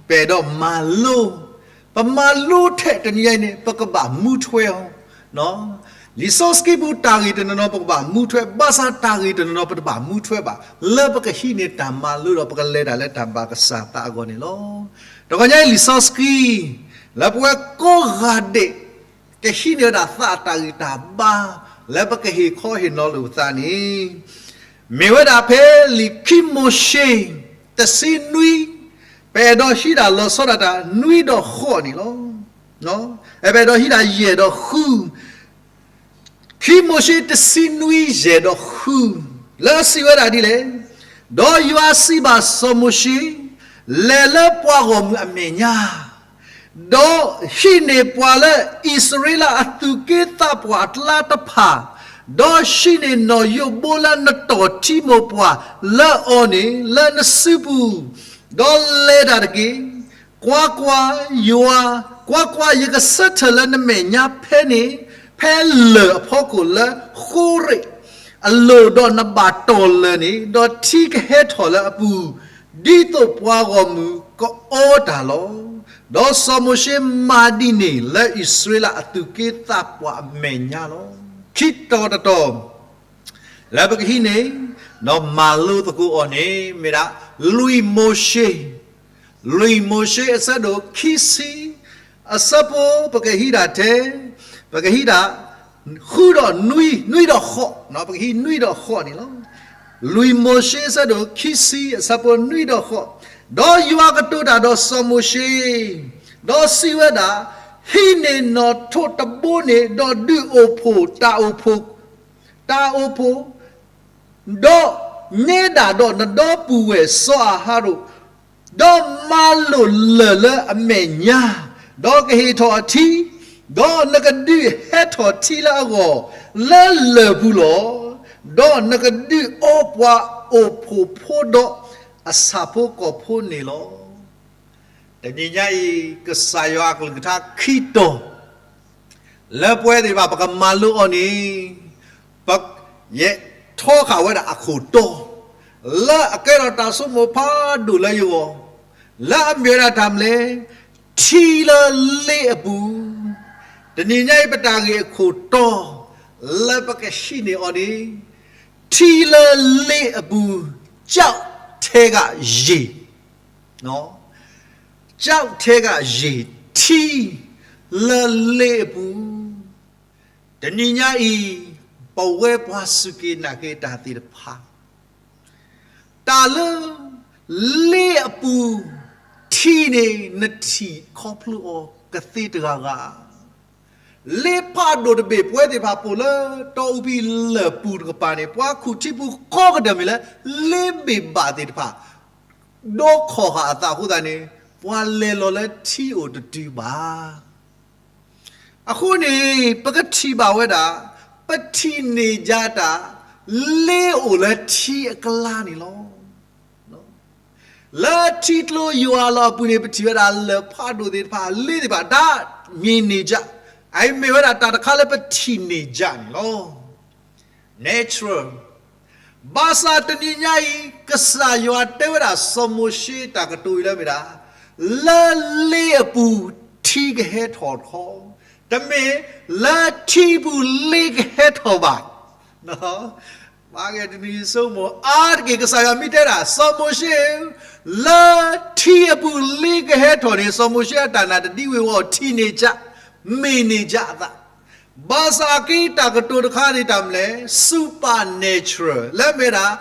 ပအဲၣ်ဒိးမၤလိ, ပမၤလိထဲတနံၤညါအံၤန့ၣ် ပကဘၣ်မူထွဲအီၤ. လံာ်စီဆှံပူၤတၢ်ဂ့ၢ်တနီၤနီၤ ပကဘၣ်မူထွဲ, ဘၣ်ဆၣ်တၢ်ဂ့ၢ်တနီၤနီၤ ပတဘၣ်မူထွဲဘၣ်, လၢပကဟံးန့ၢ်တၢ်မၤလိဒီး ပကလဲၤတၢ်လၢတၢ်ဘၣ်ကစၢ်သးအဂီၢ်န့ၣ်လီၤ. တဂီၤညါအံၤလံာ်စီဆှံ လၢပဝဲကိးဂၤဒဲး ကဟံးန့ၢ်ဝဲဒၣ်သးအတၢ်ဂံၢ်တၢ်ဘါ လၢပကဟ့ၣ်ခီဟ့ၣ်နီၤလိာ်ပသးန့ၣ် မ့ၢ်ဝဲဒၣ်ဖဲလံာ်ခံမိၤၡ့ တဆံနွံ, ပအဲၣ်ဒိးဟံးဒၣ်လီၤဆီဒၣ်တၢ်နွံဒီးဃိးန့ၣ်လီၤ. ပအဲၣ်ဒိးဟံးဒၣ်ယဲၢ်ဒီးဃု, ခံမိၤၡ့တဆံနွံယဲၢ်ဒီးဃု, လၢအစံးဝဲဒၣ်ဒ်လဲၣ်, ဒီးယွၤစံးဘၣ်စီၤမိၤၡ့, လဲၤလၢပှၤဂီၢ်မုၢ်အမဲာ်ညါ ဒီးဟံးန့ၢ်ပှၤလၢအံၣ်စရ့လးအသူၣ်က့သးပှၢ်အကျါတဖၣ်, ဒီးဟံးန့ၢ်နီၣ်ယိးဘိလၢနတီၢ်ထံမိၢ်ပှၢ်လၢအီၤန့ၣ် လၢနစုပူၤ, ဒီးလဲၤတၢ်တက့ၢ်. ကွၢ်ကွၢ်, ယွၤ, ကွၢ်ကွၢ်, ယကဆၢထၢၣ်လၢနမဲာ်ညါဖဲန့ၣ်, ဖဲလၢၢ်အဖီခိၣ်လၢဃိရ့းအလိၤ, ဒီးနဘၣ်တီၢ်လၢာ်န့ၣ်, ဒီးထံကဟဲထီၣ်လၢအပူၤ, ဒ်သိးပှၤဂီၢ်မုၢ်ကအီတၢ်လီၤ. ဒီးစီၤမိၤၡ့မၤဒ်န့ၣ် လၢအံၣ်စရ့လးအသူၣ်က့သးပှၢ်အမဲာ်ညါလီၤ. ခံတီၤတတီၤ လၢပကဟံးန့ၢ် ဒီးမၤလိသကိးအီၤန့ၣ် မ့ၢ်ဒၣ် လွံၢ်မိၤၡ့, လွံၢ်မိၤၡ့အဆၢဒိၣ်ခံဆံ အဆၢဖိ ပကဟံးဒၣ်ထဲ, ပကဟံးဒၣ် ဃုဒီးနွံ, နွံဒီးဃိး, ပကဟံးနွံဒီးဃိးန့ၣ်လီၤ. လွံၢ်မိၤၡ့အဆၢဒိၣ်ခံဆံ အဆၢဖိနွံဒီးဃိး, ဒီးယွၤကတိၤတၢ်ဒီးစီၤမိၤၡ့, ဒီးစံးဝဲဒၣ်, ဟံးန့ၢ်နီၣ်ထိးတဘိန့ၣ်, ဒီးဒုးအိၣ်ဖှိၣ်တၢ်အိၣ်ဖှိၣ်, တၢ်အိၣ်ဖှိၣ် ဒီးနဲဒၣ်ဒီးနဒီပုၢ်ဝဲၢ်စီၤအၤဟရိၣ်, ဒီးမၤလိာ်လၢၢ်လၢအမဲာ်ညါ, ဒီးကဟ့ၣ်ထီၣ်အထံ, ဒီးနကဒုးဟဲထီၣ်ထံလၢအဂီၢ် လၢလၢၢ်ပူၤလီၤ. ဒီးနကဒုးအီပှၤအိၣ်ဖှိၣ်ဖိဒီးအဆၣ်ဖိကီၢ်ဖိန့ၣ်လီၤ. တနံၤညါအံၤ ကစၢ်ယွၤအကလုၢ်ကထါခံတီၤ လၢပဝဲသ့ၣ်တဖၣ် ပကမၤလိအီၤန့ၣ်, ယဲထီဃာ်ဝဲဒၣ်အခိၣ်တီ လၢအကဲထီၣ်တၢ်ဆိကမိၣ်ဖးဒိၣ်လၢယဂီၢ်, လၢအမ့ၢ်ဝဲဒၣ်တၢ်မနုၤလဲၣ်, ထံလၢလ့အပူၤ, တနံၤညါအံၤ ပတၢ်ဂ့ၢ်အခိၣ်တီ လၢပကဟံးန့ၢ်အီၤန့ၣ်, ထံလၢလ့အပူၤ, ကျောက်ထဲကရေ ကျောက်ထဲကရေ, ထံလၢလ့အပူၤ, တနံၤညါအံၤ ပဝဲပှၤစူၢ်က့ၤနာ်က့ၤတၢ်သ့ၣ်တဖၣ်, တၢ်လၢ လ့အပူၤ ထံန့ၣ် နထံၣ်ခီဖျိအီၤကသ့တဂၤဂၤ, လ့ဖးဒိၣ်တဘ့ၣ် ပဝဲသ့ၣ်တဖၣ်ပိာ်လၢ တီအူပံလၢၢ်ပူၤတကပၤန့ၣ် ပှၤခူၣ်ထံပူၤကိးကတၢၢ်မ့ၢ်လၢ လ့ဘ့ၣ်ဘၣ်သ့ၣ်တဖၣ် ဒိခီၣ်ဃာ်အသးအဃိသတးန့ၣ် ပှၤလဲၤလီၤလၢထံအိၣ်တတုၤဘၣ်. အဃိန့ၣ် ပကထံၣ်ဘၣ်ဝဲဒၣ် ပထံၣ်န့ၢ်ဒၣ်တၢ် လ့အိၣ်လၢထံအကျါန့ၣ်လီၤ. လၢထံကျိယွၤလီၤအပူၤန့ၣ် ပထံၣ်ဝဲဒၣ်လၢၢ်ဖးဒိၣ်သ့ၣ်တဖၣ် လ့သ့ၣ်တဖၣ် တၢ်မ့ၢ်န့ၢ်ဒၣ်, အအံၤမ့ၢ်ဝဲဒၣ်တၢ်တခါလၢပထံၣ်န့ၢ်ဒၣ်န့ၣ်လီၤ. Natural. ဘၣ်ဆၣ်တနံၤညါအံၤ ကစၢ်ယွၤတဲဝဲဒၣ်စီၤမိၤၡ့တၢ်ကတိၤအံၤလၢမ့ၢ်ဒၣ် လၢလ့အပူၤထံကဟဲထီၣ်တခီ, တမ့ၢ်လၢထံပူၤလ့ကဟဲထီၣ်ဘၣ်. ဘၣ်ဂ့ၢ်တနံၤဆိကမိၣ်အါတက့ၢ် ကစၢ်ယွၤမ့ၢ်တဲဒၣ် စီၤမိၤၡ့ဧၢ, လၢထံအပူၤလ့ကဟဲထီၣ်န့ၣ် စီၤမိၤၡ့အတၢ်နာ်တဒံဝ့ၤဝီၤ ထံၣ်န့ၢ်ဒၣ်, မ့ၢ်န့ၢ်ဒၣ်အသး ဘၣ်ဆၣ်က့တၢ်ကတိၤတခါန့ၣ် တၢ်မနုၤလဲၣ် supernatural လၢမ့ၢ်ဒၣ်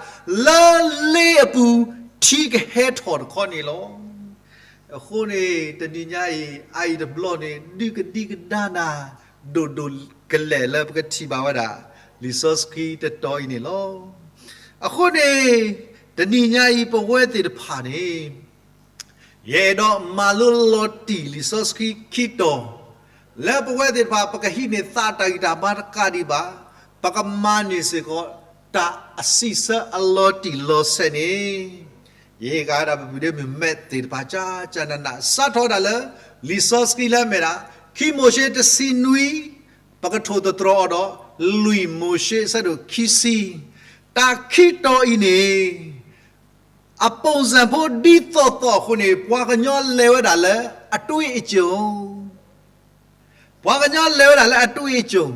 လၢလ့အပူၤ ထံကဟဲထီၣ်တခီန့ၣ်လီၤ. အဃိန့ၣ် တနံၤညါအံၤ အအံၤတဘျီန့ၣ် ဒုးကဒံကဒါနၤ ဒိၣ်ဒိၣ်ကလဲာ်လၢပကထံၣ်ဘၣ်ဝဲဒၣ် လံာ်စီဆှံတတီၤအံၤန့ၣ်လီၤ. အဃိန့ၣ် တနံၤညါအံၤ ပဝဲသ့ၣ်တဖၣ်န့ၣ် ယအဲၣ်ဒိးမၤလိလီၤတံၢ်လံာ်စီဆှံခံတီၤ, လၢပဝဲသ့ၣ်တဖၣ် ပကဟံးန့ၢ်သးတၢ်ဂံၢ်တၢ်ဘါတကးဒံးဘၣ်, ပကမၤန့ၢ်စ့ၢ်ကီး တၢ်အဆံးဆၢအလီၤတံၢ်လီၤဆဲးန့ၣ်, ယဟ့ၣ်ဂၤဒၣ်ပပုၢ်ဒ့မုၣ်မဲးသ့ၣ်တဖၣ် ကၠၢ်ကၠၢ်နးနး စးထီၣ်ဒၣ်လၢ လံာ်စီဆှံလၢအမ့ၢ်ဒၣ် ခံမိၤၡ့တဆံနွံ, ပကထိၣ်သတြီၤအီၤဒီး လွံၢ်မိၤၡ့အဆၢဒိၣ်ခံဆံ, တၢ်ခံတီၤအံၤန့ၣ် အပုံစံဖိဒ်သိးသိးအဃိန့ၣ် ပှၤကညီလဲၤဝဲဒၣ်လၢအတွေ့အကြုံ ပှၤကညီလဲၤဝဲဒၣ်လၢအတွေ့အကြုံ,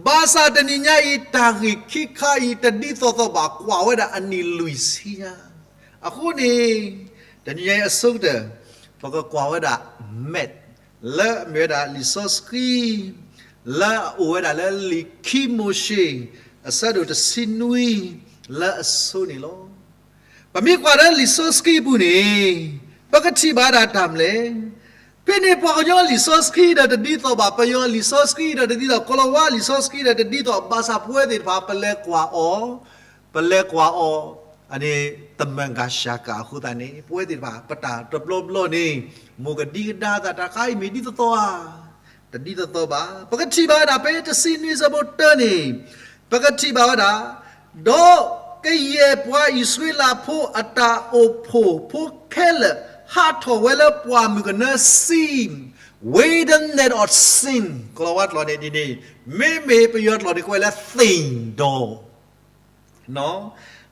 ဘၣ်ဆၣ်တနံၤညါအံၤ တၢ်ဂ့ၢ်ခံခါအံၤ တဒ်သိးသိးဘၣ် ကွၢ်ဝဲဒၣ်အနံၣ်လွံၢ်ဆံညါ. အဃိန့ၣ် တနံၤညါအံၤအဆိကတၢၢ် ပကကွၢ်ဝဲဒၣ် map လၢအမ့ၢ်ဝဲဒၣ်လံာ်စီဆှံ လၢအအိၣ်ဝဲဒၣ်လၢလံာ်ခံမိၤၡ့ အဆၢဒိၣ်တဆံနွံ လၢအဆိန့ၣ်လီၤ. ပမ့ၢ်ကွၢ်လၢလံာ်စီဆှံအပူၤန့ၣ် ပကထံၣ်ဘၣ်ဒၣ်တၢ်မနုၤလဲၣ်. ဖဲန့ၣ်ပှၤကညီလံာ်စီဆှံဒီးတဒ်သိးဘၣ်, ပယီၤလံာ်စီဆှံဒီးတဒ်သိး, ကိၤလၤဝါလံာ်စီဆှံဒီးတဒ်သိး, ဘၣ်ဆၣ်ပဝဲသ့ၣ်တဖၣ် ပလဲၤကွၢ်အီၤ, ပလဲၤကွၢ်အီၤ အန့ၣ် သမၢၣ်ဂၤရှၤကၣ်အဃိသတးန့ၣ် ပဝဲသ့ၣ်တဖၣ် ပတၢ်တဘျီဘျီန့ၣ် မိၢ်ကဒံကဒါသး တၢ်ခါအံၤမ့ၢ်ဒ်သိးသိးဧါ, တဒ်သိးသိးဘၣ်. ပကထံၣ်ဘၣ်ဝဲဒၣ်ဖဲတဆံနွံဆၢဖိတၢန့ၣ် ပကထံၣ်ဘၣ်ဝဲဒၣ်, ဒီးကယဲၢ်ပှၤအံၣ်စရ့လးဖိအတၢ်အိၣ်ဖှိၣ်ဖိခဲလၢာ် ဟးထီၣ်ဝဲလၢပှၢ်မုၢ်ကနၢစံ wilderness of Zin, ကလီၤဝါကျိာ်န့ၣ်ဒ်န့ၣ်, မ့မ့ၢ်ပယီၤကျိာ်န့ၣ် ကွဲးလၢ သ့ၣ်ဒီး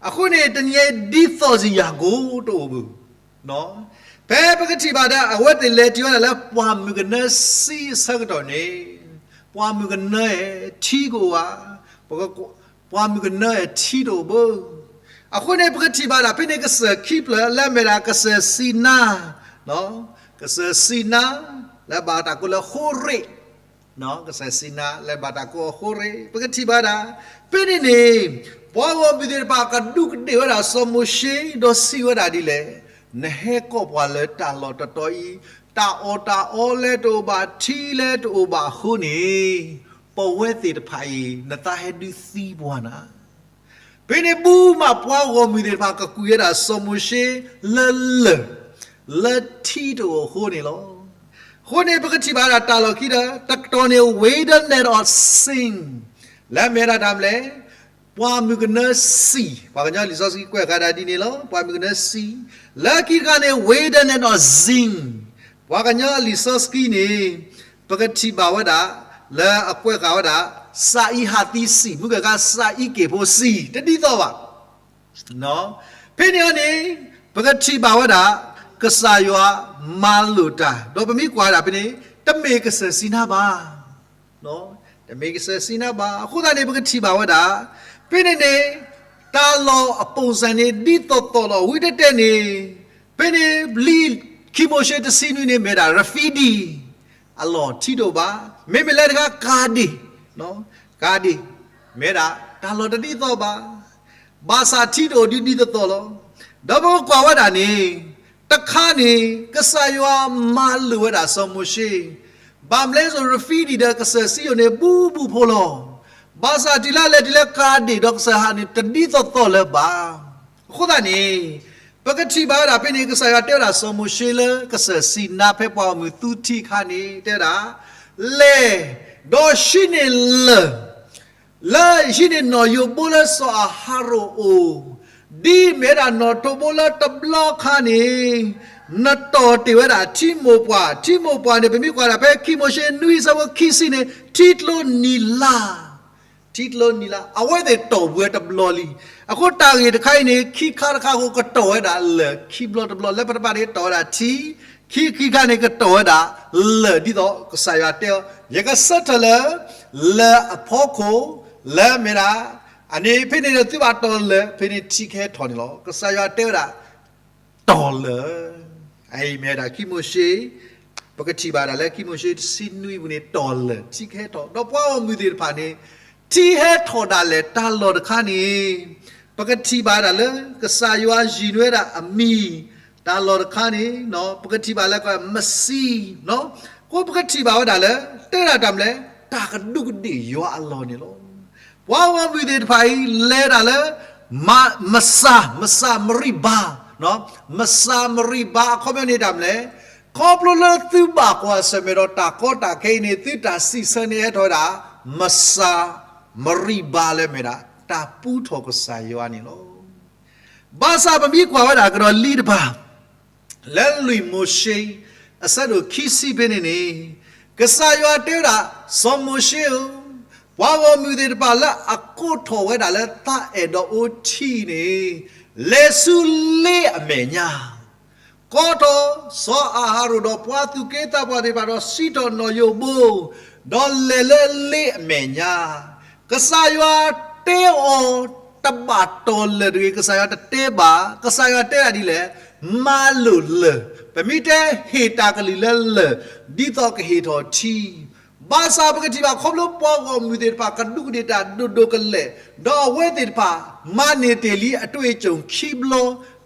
အဃိန့ၣ် တနံၤအံၤဒ်သိးစံၢ်ယၤကိာ်တအိၣ်ဘၣ်. ဖဲပကထံၣ်ဘၣ်ဒီး အဝဲသ့ၣ်လဲၤတုၤဝဲဒၣ်လၢပှၢ်မုၢ်ကနၢစံအဆၢကတီၢ်န့ၣ်, ပှၢ်မုၢ်ကနၢ ထံကအိၣ်ဧါ, ပှၢ်မုၢ်ကနၢ ထံတအိၣ်ဘၣ်. အဃိန့ၣ် ပကထံၣ်ဘၣ်ဒၣ် ဖဲန့ၣ်ကစၢၢ်ခံဖျၢၣ်လၢအမ့ၢ်ဒၣ်ကစၢၢ်စံနါ, ကစၢၢ်စံနါ လၢဘၣ်တၢ်ကိးလၢဃိရ့ၣ် ကစၢၢ်စံနါ လၢဘၣ်တၢ်ကိးအဃိရ့ၣ် ပကထံၣ်ဘၣ်ဒၣ်, ဖဲန့ၣ်န့ၣ် ပှၤဂီၢ်မုၢ်သ့ၣ်တဖၣ်ကဒူးကဒ့ၣ်ဝဲဒၣ်စီၤမိၤၡ့ ဒီးစံးဝဲဒၣ်ဒ်လဲၣ်, နဟဲကိးပှၤလၢတၢ်လီၢ်တတီၤအံၤ, တၢ်အီၣ်တၢ်အီလၢတအိၣ်ဘၣ် ထံလၢတအိၣ်ဘၣ်အဃိန့ၣ်, ပဝဲသ့ၣ်တဖၣ်အံၤ နသးဟဲဒုးသံပှၤနၤ ဖဲန့ၣ်ဘူၣ်မးပှၤဂီၢ်မုၢ်သ့ၣ်တဖၣ်ကကူးဝဲဒၣ်စီၤမိၤၡ့လၢလၢၢ်, လၢထံတအိၣ်အဃိန့ၣ်လီၤ. အဃိန့ၣ် ပကထံၣ်ဘၣ်ဒၣ်တၢ်လီၢ်ခံဒီး တကတီၢ်န့ၣ် wilderness of Zin လၢအမ့ၢ်ဝဲဒၣ်တၢ်မနုၤလဲၣ်, ပှၢ်မုၢ်ကနၢစံ, ပှၤကညီလံာ်စီဆှံကွဲးဃာ်ဒၣ်ဒ်န့ၣ်လီၤ. ပှၢ်မုၢ်ကနၢစံ, လၢခံတခါန့ၣ် wilderness of Zin, ပှၤကညီလံာ်စီဆှံန့ၣ် ပကထံၣ်ဘၣ်ဝဲဒၣ် လၢအကွဲးဃာ်ဝဲဒၣ် စၤအံဟးသံစံ, မုၢ်ကဂၤ စၤအံက့ၣ်ဖိစံ, တဒ်သိးဘၣ်. ဖဲန့ၣ်အန့ၣ် ပကထံၣ်ဘၣ်ဝဲဒၣ် ကစၢ်ယွၤမၤလိာ်တၢ်, ဒီးပမ့ၢ်ကွၢ်ဒၣ်ဖဲန့ၣ် တမ့ၢ်ကစၢၢ်စံနါဘၣ်. တမ့ၢ်ကစၢၢ်စံနါဘၣ်. အဃိသတးန့ၣ် ပကထံၣ်ဘၣ်ဝဲဒၣ် ဖဲန့ၣ်န့ၣ် တၢ်လီၢ်အ ပုံစံ န့ၣ် ဒ်သိးသိးလီၤ. ဝံၤတဲတဲန့ၣ် ဖဲန့ၣ် လံာ်ခံမိၤၡ့တဆံနွံန့ၣ် မ့ၢ်ဒၣ် ရဖံဒံၣ် အလီၢ်ထံတအိၣ်ဘၣ်, မ့မ့ၢ်လၢတခါ ကၤဒ့ၣ်, ကၤဒ့ၣ် မ့ၢ်ဒၣ်တၢ်လီၢ်တဒ်သိးဘၣ်, ဘၣ်ဆၣ်ထံတအိၣ်ဒ်ဒ်သိးသိးလီၤ. ဒီးပကကွၢ်ဝဲဒၣ်န့ၣ် တခါန့ၣ် ကစၢ်ယွၤမၤလိာ်ဝဲဒၣ်စီၤမိၤၡ့, ဘၣ်မနုၤလဲၣ် ရဖံဒံၣ်ဒီးကစၢၢ်စံယိၣ်န့ၣ် ဘူးဘူးဖိလီၤ. ဘၣ်ဆၣ်တုၤလၢလဲၤတုၤလၢကၤဒ့ၣ်ဒီးကစၢ်ဟးန့ၣ် တဒ်သိးသိးလၢၤဘၣ်. အဃိသတးန့ၣ် ပကထံၣ်ဘၣ်ဝဲဒၣ်ဖဲန့ၣ် ကစၢ်ယွၤတဲဝဲဒၣ်စီၤမိၤၡ့လၢကစၢၢ်စံနါ ဖဲပှၢ်မုၢ်သူထံအခါန့ၣ် တဲဝဲဒၣ်, လဲၤ, ဒီးဟံးန့ၢ်လၢၢ် လၢဟံးန့ၢ်နီၣ်ယိးဘိလၢစီၤအၤဟရိၣ်အအိၣ်, ဒ်အမ့ၢ်ဝဲဒၣ်နီၣ်ထိးဘိလၢတဘျီခါန့ၣ် နတီၢ်တ့ၢ်ဝဲဒၣ်ထံမိၢ်ပှၢ်, ထံမိၢ်ပှၢ်န့ၣ် ပမ့ၢ်ကွၢ်ဒၣ်ဖဲခံမိၤၡ့နွံဆၢဖိခံဆံန့ၣ် ထံကျိနံၤလါ, ထံကျိနံၤလါ အဝဲသ့ၣ်တီၢ်ဝဲတဘျီလံ. အဃိတၢ်ဂ့ၢ်တခါအံၤန့ၣ် ခံခါတခါအဃိ ကတီၢ်ဝဲဒၣ်လၢၢ်ခံဘျီတဘျီ, လၢပတပၤန့ၣ် တီၢ်ဝဲဒၣ်ထံ, ခံခံခါန့ၣ် ကတီၢ်ဝဲဒၣ်လၢၢ် ဒ်သိးကစၢ်ယွၤတဲအီၤ, ယကဆၢထၢၣ်လၢ လၢၢ်အဖီခိၣ် လၢအမ့ၢ်ဒၣ် အန့ၣ်ဖဲန့ၣ်ဒီးသုဘၣ်တီၢ်လၢၢ် ဖဲန့ၣ်ထံကဟဲထီၣ်န့ၣ်လီၤ. ကစၢ်ယွၤတဲဝဲဒၣ် တီၢ်လၢၢ်, အအံၤမ့ၢ်ဝဲဒၣ်ခံမိၤၡ့, ပကထံၣ်ဘၣ်ဒၣ်လၢခံမိၤၡ့တဆံနွံပူၤန့ၣ် တီၢ်လၢၢ် ထံကဟဲထီၣ်, ဒီးပှၤဂီၢ်မုၢ်သ့ၣ်တဖၣ်န့ၣ် ထံဟဲထီၣ်ဒၣ်လဲာ်တၢ်လီၢ်တခါန့ၣ် ပကထံၣ်ဘၣ်ဒၣ်လၢ ကစၢ်ယွၤယုၢ်န့ၢ်ဝဲဒၣ်အမံၤ တၢ်လီၢ်တခါန့ၣ် ပကထံၣ်ဘၣ်လၢကမစံ, အဃိပကထံၣ်ဘၣ်ဝဲဒၣ်လၢ တဲဒၣ်တၢ်မနုၤလဲၣ်, တၢ်ကဒူးကဒ့ၣ်ယွၤအလီၢ်န့ၣ်လီၤ. ပှၤဂီၢ်မုၢ်သ့ၣ်တဖၣ်အံၤ လဲၤဒၣ်လၢ မ, မစၤ, မစၤမရံဘၤ, မစၤမရံဘၤ အခီပညီန့ၣ်တၢ်မနုၤလဲၣ်, ခီဖျိလၢသုဘၣ်ကွၢ်ဆၢၣ်မဲာ်ဒီးတၢ်ကီတၢ်ခဲအံၤန့ၣ် သုတၢ်စံးဆၢန့ၣ်ဟဲထီၣ်ဝဲဒၣ် မစၤမရံဘၤလၢမ့ၢ်ဒၣ် တၢ်ပူထီၣ်ကစၢ်ယွၤန့ၣ်လီၤ. ဘၣ်ဆၣ်ပမ့ၢ်ကွၢ်ဝဲဒၣ်ကဒီးလံာ်တဖၣ် လၢလွံၢ်မိၤၡ့ အဆၢဒိၣ်ခံဆံဖဲန့ၣ်န့ၣ် ကစၢ်ယွၤတဲဝဲဒၣ် စီၤမိၤၡ့ဧၢ, ပှၤဂီၢ်မုၢ်သ့ၣ်တဖၣ်လၢအကိးထီၣ်ဝဲဒၣ်လၢသးအဲၣ်ဒိးအိၣ်ထံန့ၣ်, လဲၤဆူလ့အမဲာ်ညါ, ကိးထီၣ်စီၤအၤဟရိၣ်ဒီးပှၤသူၣ်က့သးပှၢ်သ့ၣ်တဖၣ်ဒီးစံးထီၣ်နီၣ်ယိၣ်ဘိ, ဒီးလဲၤလၢလ့အမဲာ်ညါ, ကစၢ်ယွၤတဲအီၤတဘၣ်တီၢ်လၢာ်တဂ့ၤ, ကစၢ်ယွၤတတဲဘၣ်, ကစၢ်ယွၤတဲဒၣ်ဒ်လဲၣ်, မၤလိာ်လၢၢ်, ပမ့ၢ်တဲဟ့ၣ်တၢ်ကလုၢ်လၢလၢၢ်, ဒ်သိးကဟ့ၣ်ထီၣ်ထံ ဘၣ်ဆၣ်ပကထံၣ်ဘၣ်ခီဖျိပှၤဂီၢ်မုၢ်သ့ၣ်တဖၣ်ကဒူးကဒ့ၣ်တၢ်ဒိၣ်ဒိၣ်ကလဲာ်, ဒီးအဝဲသ့ၣ်တဖၣ် မၤန့ၢ်တ့ၢ်လံအတွေ့အကြုံခံဘျီ,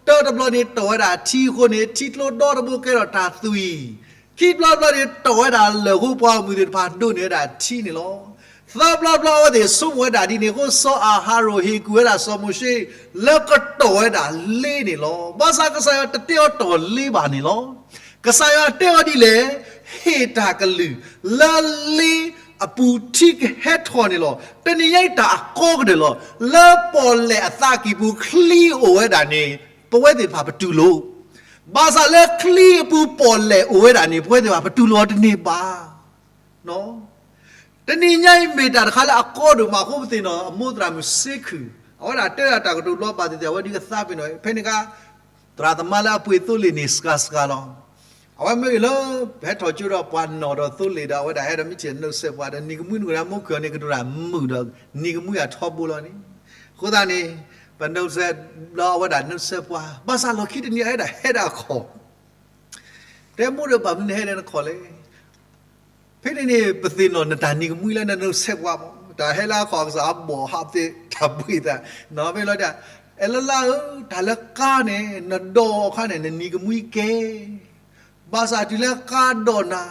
တၢတဘျီန့ၣ်တီၢ်ဝဲဒၣ်ထံအဃိန့ၣ် ထံကျိဒီတဘိကဲထီၣ်တၢ်သွံၣ်, ခံဘျီတဘျီန့ၣ်တီၢ်ဝဲဒၣ်လၢၢ်အဃိ ပှၤဂီၢ်မုၢ်သ့ၣ်တဖၣ်ဒိးန့ၢ်ဝဲဒၣ်ထံန့ၣ်လီၤ. သၢဘျီတဘျီအဝဲသ့ၣ်ဆိကမိၣ်ဝဲဒၣ်ဒ်န့ၣ်အဃိ စီၤအၤဟရိၣ်ဟ့ၣ်ကူၣ်ဝဲဒၣ်စီၤမိၤၡ့ လၢကတီၢ်ဝဲဒၣ်လ့န့ၣ်လီၤ. ဘၣ်ဆၣ်ကစၢ်ယွၤတတဲအီၤတီၢ်လ့ဘၣ်န့ၣ်လီၤ. ကစၢ်ယွၤတဲအီၤဒ်လဲၣ်, ဟ့ၣ်တၢ်ကလုၢ်, လၢလ့အပူၤထံကဟဲထီၣ်န့ၣ်လီၤ. တနံၤညါအံၤတၢ်အကီကတၢၢ်လီၤ. လၢပီၣ်လဲၣ်အသးကံၢ်ပူၤချံအိၣ်ဝဲဒၣ်န့ၣ် ပဝဲသ့ၣ်တဖၣ်ပတူၢ်လိာ်, ဘၣ်ဆၣ်လၢချံအပူၤပီၣ်လဲၣ်အိၣ်ဝဲဒၣ်န့ၣ် ပဝဲသ့ၣ်တဖၣ်ပတူၢ်လိာ်အီၤတန့ၢ်ဘၣ်. တနံၤညါအံၤမ့ၢ်တၢ်တခါလၢအကီဒိၣ်မးအဃိ ပသ့ၣ်နီၣ်အမိၢ်သရၣ်မုၣ်စ့ခုၣ် အဝဲဒၣ်တဲဒၣ်တၢ်ကတိၤဘျီဘၣ်သ့ၣ်သ့ၣ် အဝဲဒၣ်ကသးပ့ၤနီၣ် ဖဲန့ၣ်အခါ သရၣ်သမါလၢအပှ့ၤသိလ့ၣ်န့ၣ်စှၤစှၤလီၤ. အဝဲမ့ၢ်ဂ့ၤလၢ ဟဲထီၣ်ကၠိဒီးပှၤနီၣ်ဒီးသိလ့ၣ်ဒီး အဝဲဒၣ်ဟဲဒီးမ့ၢ်ထံၣ်နုာ်ဆဲးပှၤဒီး နံၤကမှံနကရၢမိၢ်ခုၣ်အီၤ နကတရၣ်မုာ်ဒီး နံၤကမှံအထီဘိလီၤန့ၣ်. အဃိသတးန့ၣ် ပနုာ်ဆဲးဘျီအဝဲဒၣ်နုာ်ဆဲးပှၤ ဘၣ်ဆၣ်လီၢ်ခံတနံၤအဝဲဒၣ်ဟဲဒၣ်အခီၣ် တဲမိၢ်ဒီးဘၣ်မနုၤနဟဲဒၣ်နခီၣ်လဲၣ်. ဖဲန့ၣ်န့ၣ် ပသ့ၣ်နီၣ်နတၢ်နံၤကမှံလၢနနုာ်ဆဲးပှၤမး တၢ်ဟဲလၢအခီၣ်အကစၢ်အဘီၣ်ဟးပသ့ၣ်တၢ်ဘှံးသး နီၣ်ဖဲလီၤဒၣ် အဲလၢလၢဧၢ တၢ်လၢကါန့ၣ် နဒိးအခါန့ၣ် နနံၤကမှံကဲ ဘၣ်ဆၣ်တုၤလၢကါဒိးနၤ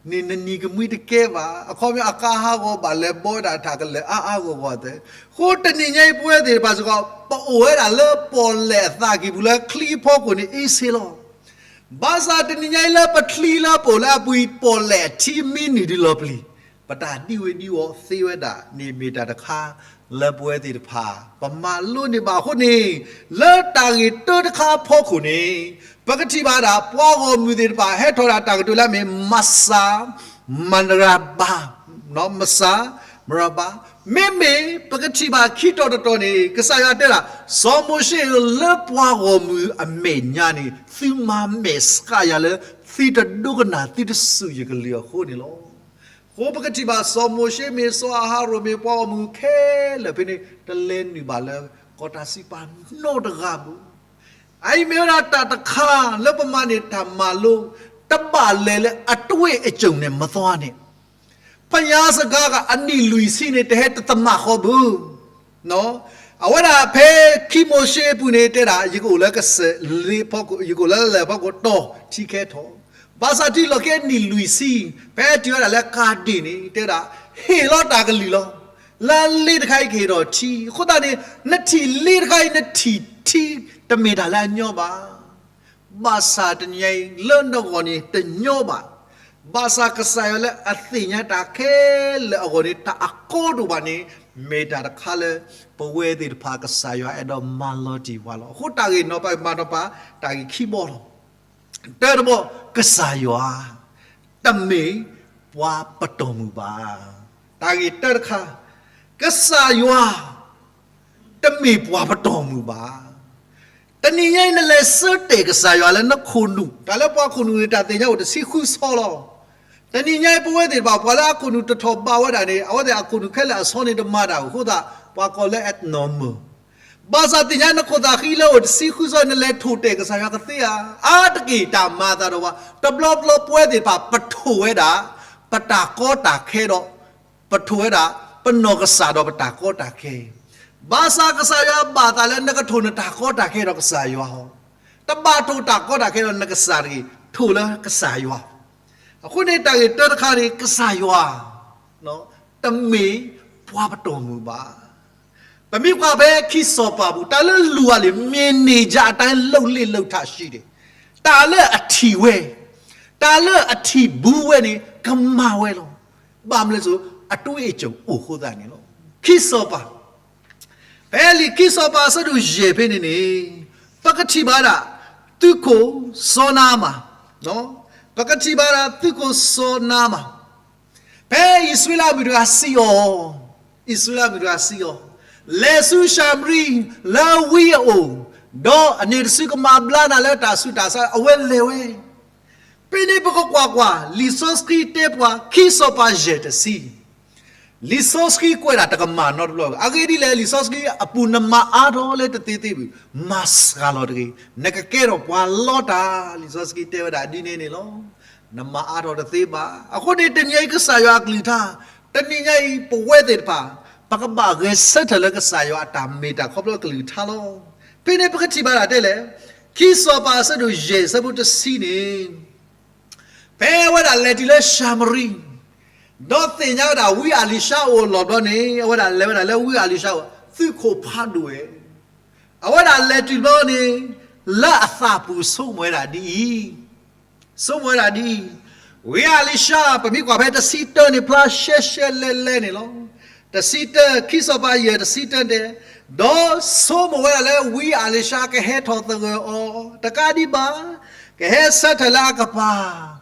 န့ၣ် နနံၤကမှံတကဲဘၣ်. အခီပညီအကါဟးဂီၤဘၣ်လဲၤဘီဝဲဒၣ်တၢ်ကလဲာ်အါအါဂီၢ်ဂီၢ်သ့. အဃိတနံၤညါအံၤပဝဲသ့ၣ်တဖၣ်စ့ၢ်ကီး ပအိၣ်ဝဲဒၣ်လၢပီၣ်လဲၣ်အသးကံၢ်ပူၤလၢချံဖီခိၣ်န့ၣ်အ့ၣ်ဆ့လီၤ. ဘၣ်ဆၣ်တနံၤညါအံၤလၢပချံလၢပအိၣ်လၢအပူၤအံၤ ပီၣ်လဲၣ်အထံမ့ၢ်နုာ်ဒ်လီၤပျံၤ ပတၢ်ဒံဝ့ၤဒံဝီၤသ့ဝဲဒၣ်န့ၣ်မ့ၢ်တၢ်တခါ လၢပဝဲသ့ၣ်တဖၣ် ပမၤလိန့ၢ်ဘၣ်အဃိန့ၣ် လၢတၢ်ဂ့ၢ်တၢတခါအဖီခိၣ်န့ၣ် ပကထံၣ်ဘၣ်ဒၣ် ပှၤဂီၢ်မုၢ်သ့ၣ်တဖၣ်ဟဲထီၣ်ဒၣ်တၢ်ကတိၤလၢအမ့ၢ် မစၢ် မရၤဘၤ မစၢ် မရၤဘၤ မ့မ့ၢ်ပကထံၣ်ဘၣ်ခံတီၤတတီၤန့ၣ် ကစၢ်ယွၤတဲဒၣ် စီၤမိၤၡ့ဧၢ လၢပှၤဂီၢ်မုၢ်အမဲာ်ညါန့ၣ် သုမၤမဲာ်ဆှးယၤလၢ သုတဒိကနၣ်သုတစူၢ်ယကလုၢ်အဃိန့ၣ်လီၤ. အဃိပကထံၣ်ဘၣ်စီၤမိၤၡ့မ့ၢ်စီၤအၤဟရိၣ်မ့ၢ်ပှၤဂီၢ်မုၢ်ခဲလၢာ်ဖဲန့ၣ် တလဲၤနုာ်ဘၣ်လၢ ကီၢ်တၢ်စံးပာ်နီတဂၤဘၣ်. အအံၤမ့ၢ်ဝဲဒၣ်တၢ်တခါလၢပမၤန့ၢ်တၢ်မၤလိ တဘၣ်လဲၤလၢအတွေ့အကြုံန့ၣ်မသွါန့ၣ် ဖညါစှၤကၤအနံၣ်လွံၢ်ဆံန့ၣ် တဟဲတသမၣ်ဃီဘၣ်. အဝဲဒၣ်ဖဲခံမိၤၡ့အပူၤန့ၣ်တဲဒၣ် ယကအိၣ်လၢကစၢၢ်လ့ဖီခိၣ် ယကအိၣ်လၢလၢၢ်ဖီခိၣ်တီၤထံကဲထီၣ်. ဘၣ်ဆၣ်တုၤလီၤက့ၤအနံၣ်လွံၢ်ဆံ ဖဲတုၤဝဲဒၣ်လၢကၤဒ့ၣ်န့ၣ် တဲဒၣ် ဟ့ၣ်လီၤတၢ်ကလုၢ်လီၤ. လၢလ့တခါအံၤကဟ့ၣ်ထီၣ်ထံ. အဃိသတးန့ၣ် နထံၣ်လ့တခါအံၤ နထံၣ်ထံ တမ့ၢ်တၢ်လၢအညီဘၣ်. ဘၣ်ဆၣ်တနံၤညါအံၤ လၢနဂီၢ်န့ၣ်တညီဘၣ်. ဘၣ်ဆၣ်ကစၢ်ယွၤလၢအသ့ၣ်ညါတၢ်ခဲလၢာ်အဂီၢ်န့ၣ် တၢ်အကီဒိၣ်ဘၣ်န့ၣ် မ့ၢ်တၢ်တခါလၢ ပဝဲသ့ၣ်တဖၣ်ကစၢ်ယွၤအဲၣ်ဒိးမၤလီၤတံၢ်ပှၤလီၤ. အဃိတၢ်ဂ့ၢ်နီၢ်ပၤမၤနီၢ်ပၤ တၢ်ဂ့ၢ်ခံဘီလီၤ. တၢတဘီ ကစၢ်ယွၤ တမ့ၢ်ပှၤပတီၢ်မုၢ်ဘၣ်. တၢ်ဂ့ၢ်တၢတခါ ကစၢ်ယွၤ တမ့ၢ်ပှၤပတီၢ်မုၢ်ဘၣ်. တနံၤညါအံၤနလဲၤဆၢတဲာ်ကစၢ်ယွၤလၢနခိၣ်နူာ်, တၢ်လၢပှၤခိၣ်နူာ်န့ၣ် တၢ်သ့ၣ်ညါအိၣ်တဆံဃုဆီလီၤ. တနံၤညါအံၤပဝဲသ့ၣ်တဖၣ် ပှၤလၢအခိၣ်နူာ်တထီၣ်ဘၣ်ဝဲဒၣ်န့ၣ် အဝဲသ့ၣ်အခိၣ်နူာ်ခဲလၢာ်အဆီန့ၣ်တမၤတၢ်အဃိသတး ပှၤကိးလၢ abnormal ဘၣ်ဆၣ်သ့ၣ်ညါနခိၣ်သးဃံလၢအိၣ်တဆံဃုဆီ နလဲၤထိၣ်တဲာ်ကစၢ်ယွၤကသ့ဧါ. အါတက့ၢ်တၢ်မၤအသးဒီးပှၤ တဘျီဘျီပဝဲသ့ၣ်တဖၣ် ပထိၣ်ဝဲဒၣ် ပတၢ်ကီတၢ်ခဲဒီး ပထိၣ်ဝဲဒၣ် ပနီၢ်ကစၢ်ဒီးပတၢ်ကီတၢ်ခဲ. ဘၣ်ဆၣ်ကစၢ်ယွၤဘၣ်သးလၢနကထိၣ်နတၢ်ကီတၢ်ခဲဒီးကစၢ်ယွၤဟီ, တဘၣ်ထိၣ်တၢ်ကီတၢ်ခဲဒီးနကစၢ်တဂ့ၤ, ထိၣ်လၢကစၢ်ယွၤ. အဃိန့ၣ်တၢ်ဂ့ၢ်တၢတခါန့ၣ် ကစၢ်ယွၤ တမ့ၢ်ပှၤပတီၢ်မုၢ်ဘၣ်. ပမ့ၢ်ကွၢ်ဖဲခံစီၤပၤပူၤ တၢ်လၢလူၤအလံာ် မ့ၢ်န့ၢ်ယၤအတၢ်လိၣ်လ့ၣ်လိၣ်ထးဆံးန့ၣ်, တၢ်လၢအထံၣ်ဝဲ, တၢ်လၢအထံၣ်ဘူးဝဲန့ၣ် ကမၤဝဲလီၤ. ဘၣ်မနုၤလဲၣ်, အတွေ့အကြုံအိၣ်အဃိသတးန့ၣ်လီၤ. ခံစီၤပၤ, ဖဲလံာ်ခံစီၤပၤအဆၢဒိၣ်ယဲၢ်ဖဲန့ၣ်န့ၣ်, ပကထံၣ်ဘၣ်ဒၣ်သုးခိၣ်စီနါမၤ, ပကထံၣ်ဘၣ်ဒၣ်သုးခိၣ်စီနါမၤ, ဖဲအံၣ်စရ့လးမုၣ်တဂၤစံးအီၤ အံၣ်စရ့လးမုၣ်တဂၤစံးအီၤ, လဲၤဆူၡၤမရံ လၢဝံအအိၣ်, ဒီးအန့ၣ်တစုကမၤဘျါနၤလၢတၢ်ဆူးတၢ်ဆါ, အဝဲလဲၤဝဲ. ဖဲန့ၣ်ပကကွၢ်ကွၢ် လံာ်စီဆှံတဲပှၤ ခံစီၤပၤယဲၢ်တဆံ လံာ်စီဆှံကွဲးဒၣ်တကမၣ်နီတဘျီ, အဂ့ၢ်ဒ်လဲၣ်, လံာ်စီဆှံအပူၤနမၤအါထီၣ်လၢတသ့သ့ဘၣ်, မၤစှၤလီၤတဂ့ၤ, နကကဲထီၣ်ပှၤလီတၢ်, လံာ်စီဆှံတဲဝဲဒၣ်ဒ်န့ၣ်န့ၣ်လီၤ. နမၤအါထီၣ်တသ့ဘၣ်. အဃိန့ၣ်တနံၤအံၤကစၢ်ယွၤအကလုၢ်ကထါ, တနံၤညါအံၤ ပဝဲသ့ၣ်တဖၣ် ပကဘၣ်ဂဲၤဆၢထၢၣ်လၢကစၢ်ယွၤအတၢ်မ့ၢ်တၢ်ခီဖျိအကလုၢ်ကထါလီၤ. ဖဲန့ၣ်ပကထံၣ်ဘၣ်ဒၣ်တဲလဲၣ်, ခံစီၤပၤအဆၢဒိၣ်ယဲၢ်အဆၢဖိတဆံန့ၣ် ဖဲအဝဲဒၣ်လဲၤတုၤလၢၡၤမရံ, ဒီးသ့ၣ်ညါဝဲဒၣ်ဝံအလံၤၡါအိၣ်အလီၢ်ဘျီန့ၣ်, အဝဲဒၣ်လဲၤဝဲဒၣ်လၢဝံအလံၤၡါအိၣ်, သုးခိၣ်ဖးဒိၣ်ဝဲ, အဝဲဒၣ်လဲၤတုၤဘျီန့ၣ်, လၢအသးပူၤဆိကမိၣ်ဝဲဒၣ်ဒ်အံၤ, ဆိကမိၣ်ဝဲဒၣ်ဒ်အံၤ, ဝံအလံၤၡါ ပမ့ၢ်ကွၢ်ဖဲတဆံတၢန့ၣ် ဖျါရှဲရှဲလဲလဲန့ၣ်လီၤ. တဆံတၢ, ခံစီၤပၤယဲၢ်တဆံတၢတဲ, ဒီးဆိကမိၣ်ဝဲဒၣ်လၢဝံအလံၤၡါကဟဲထီၣ်သဂၢၢ်အီၤ, တကးဒံးဘၣ်, ကဟဲဆၢထၢၣ်လၢအကပၤ,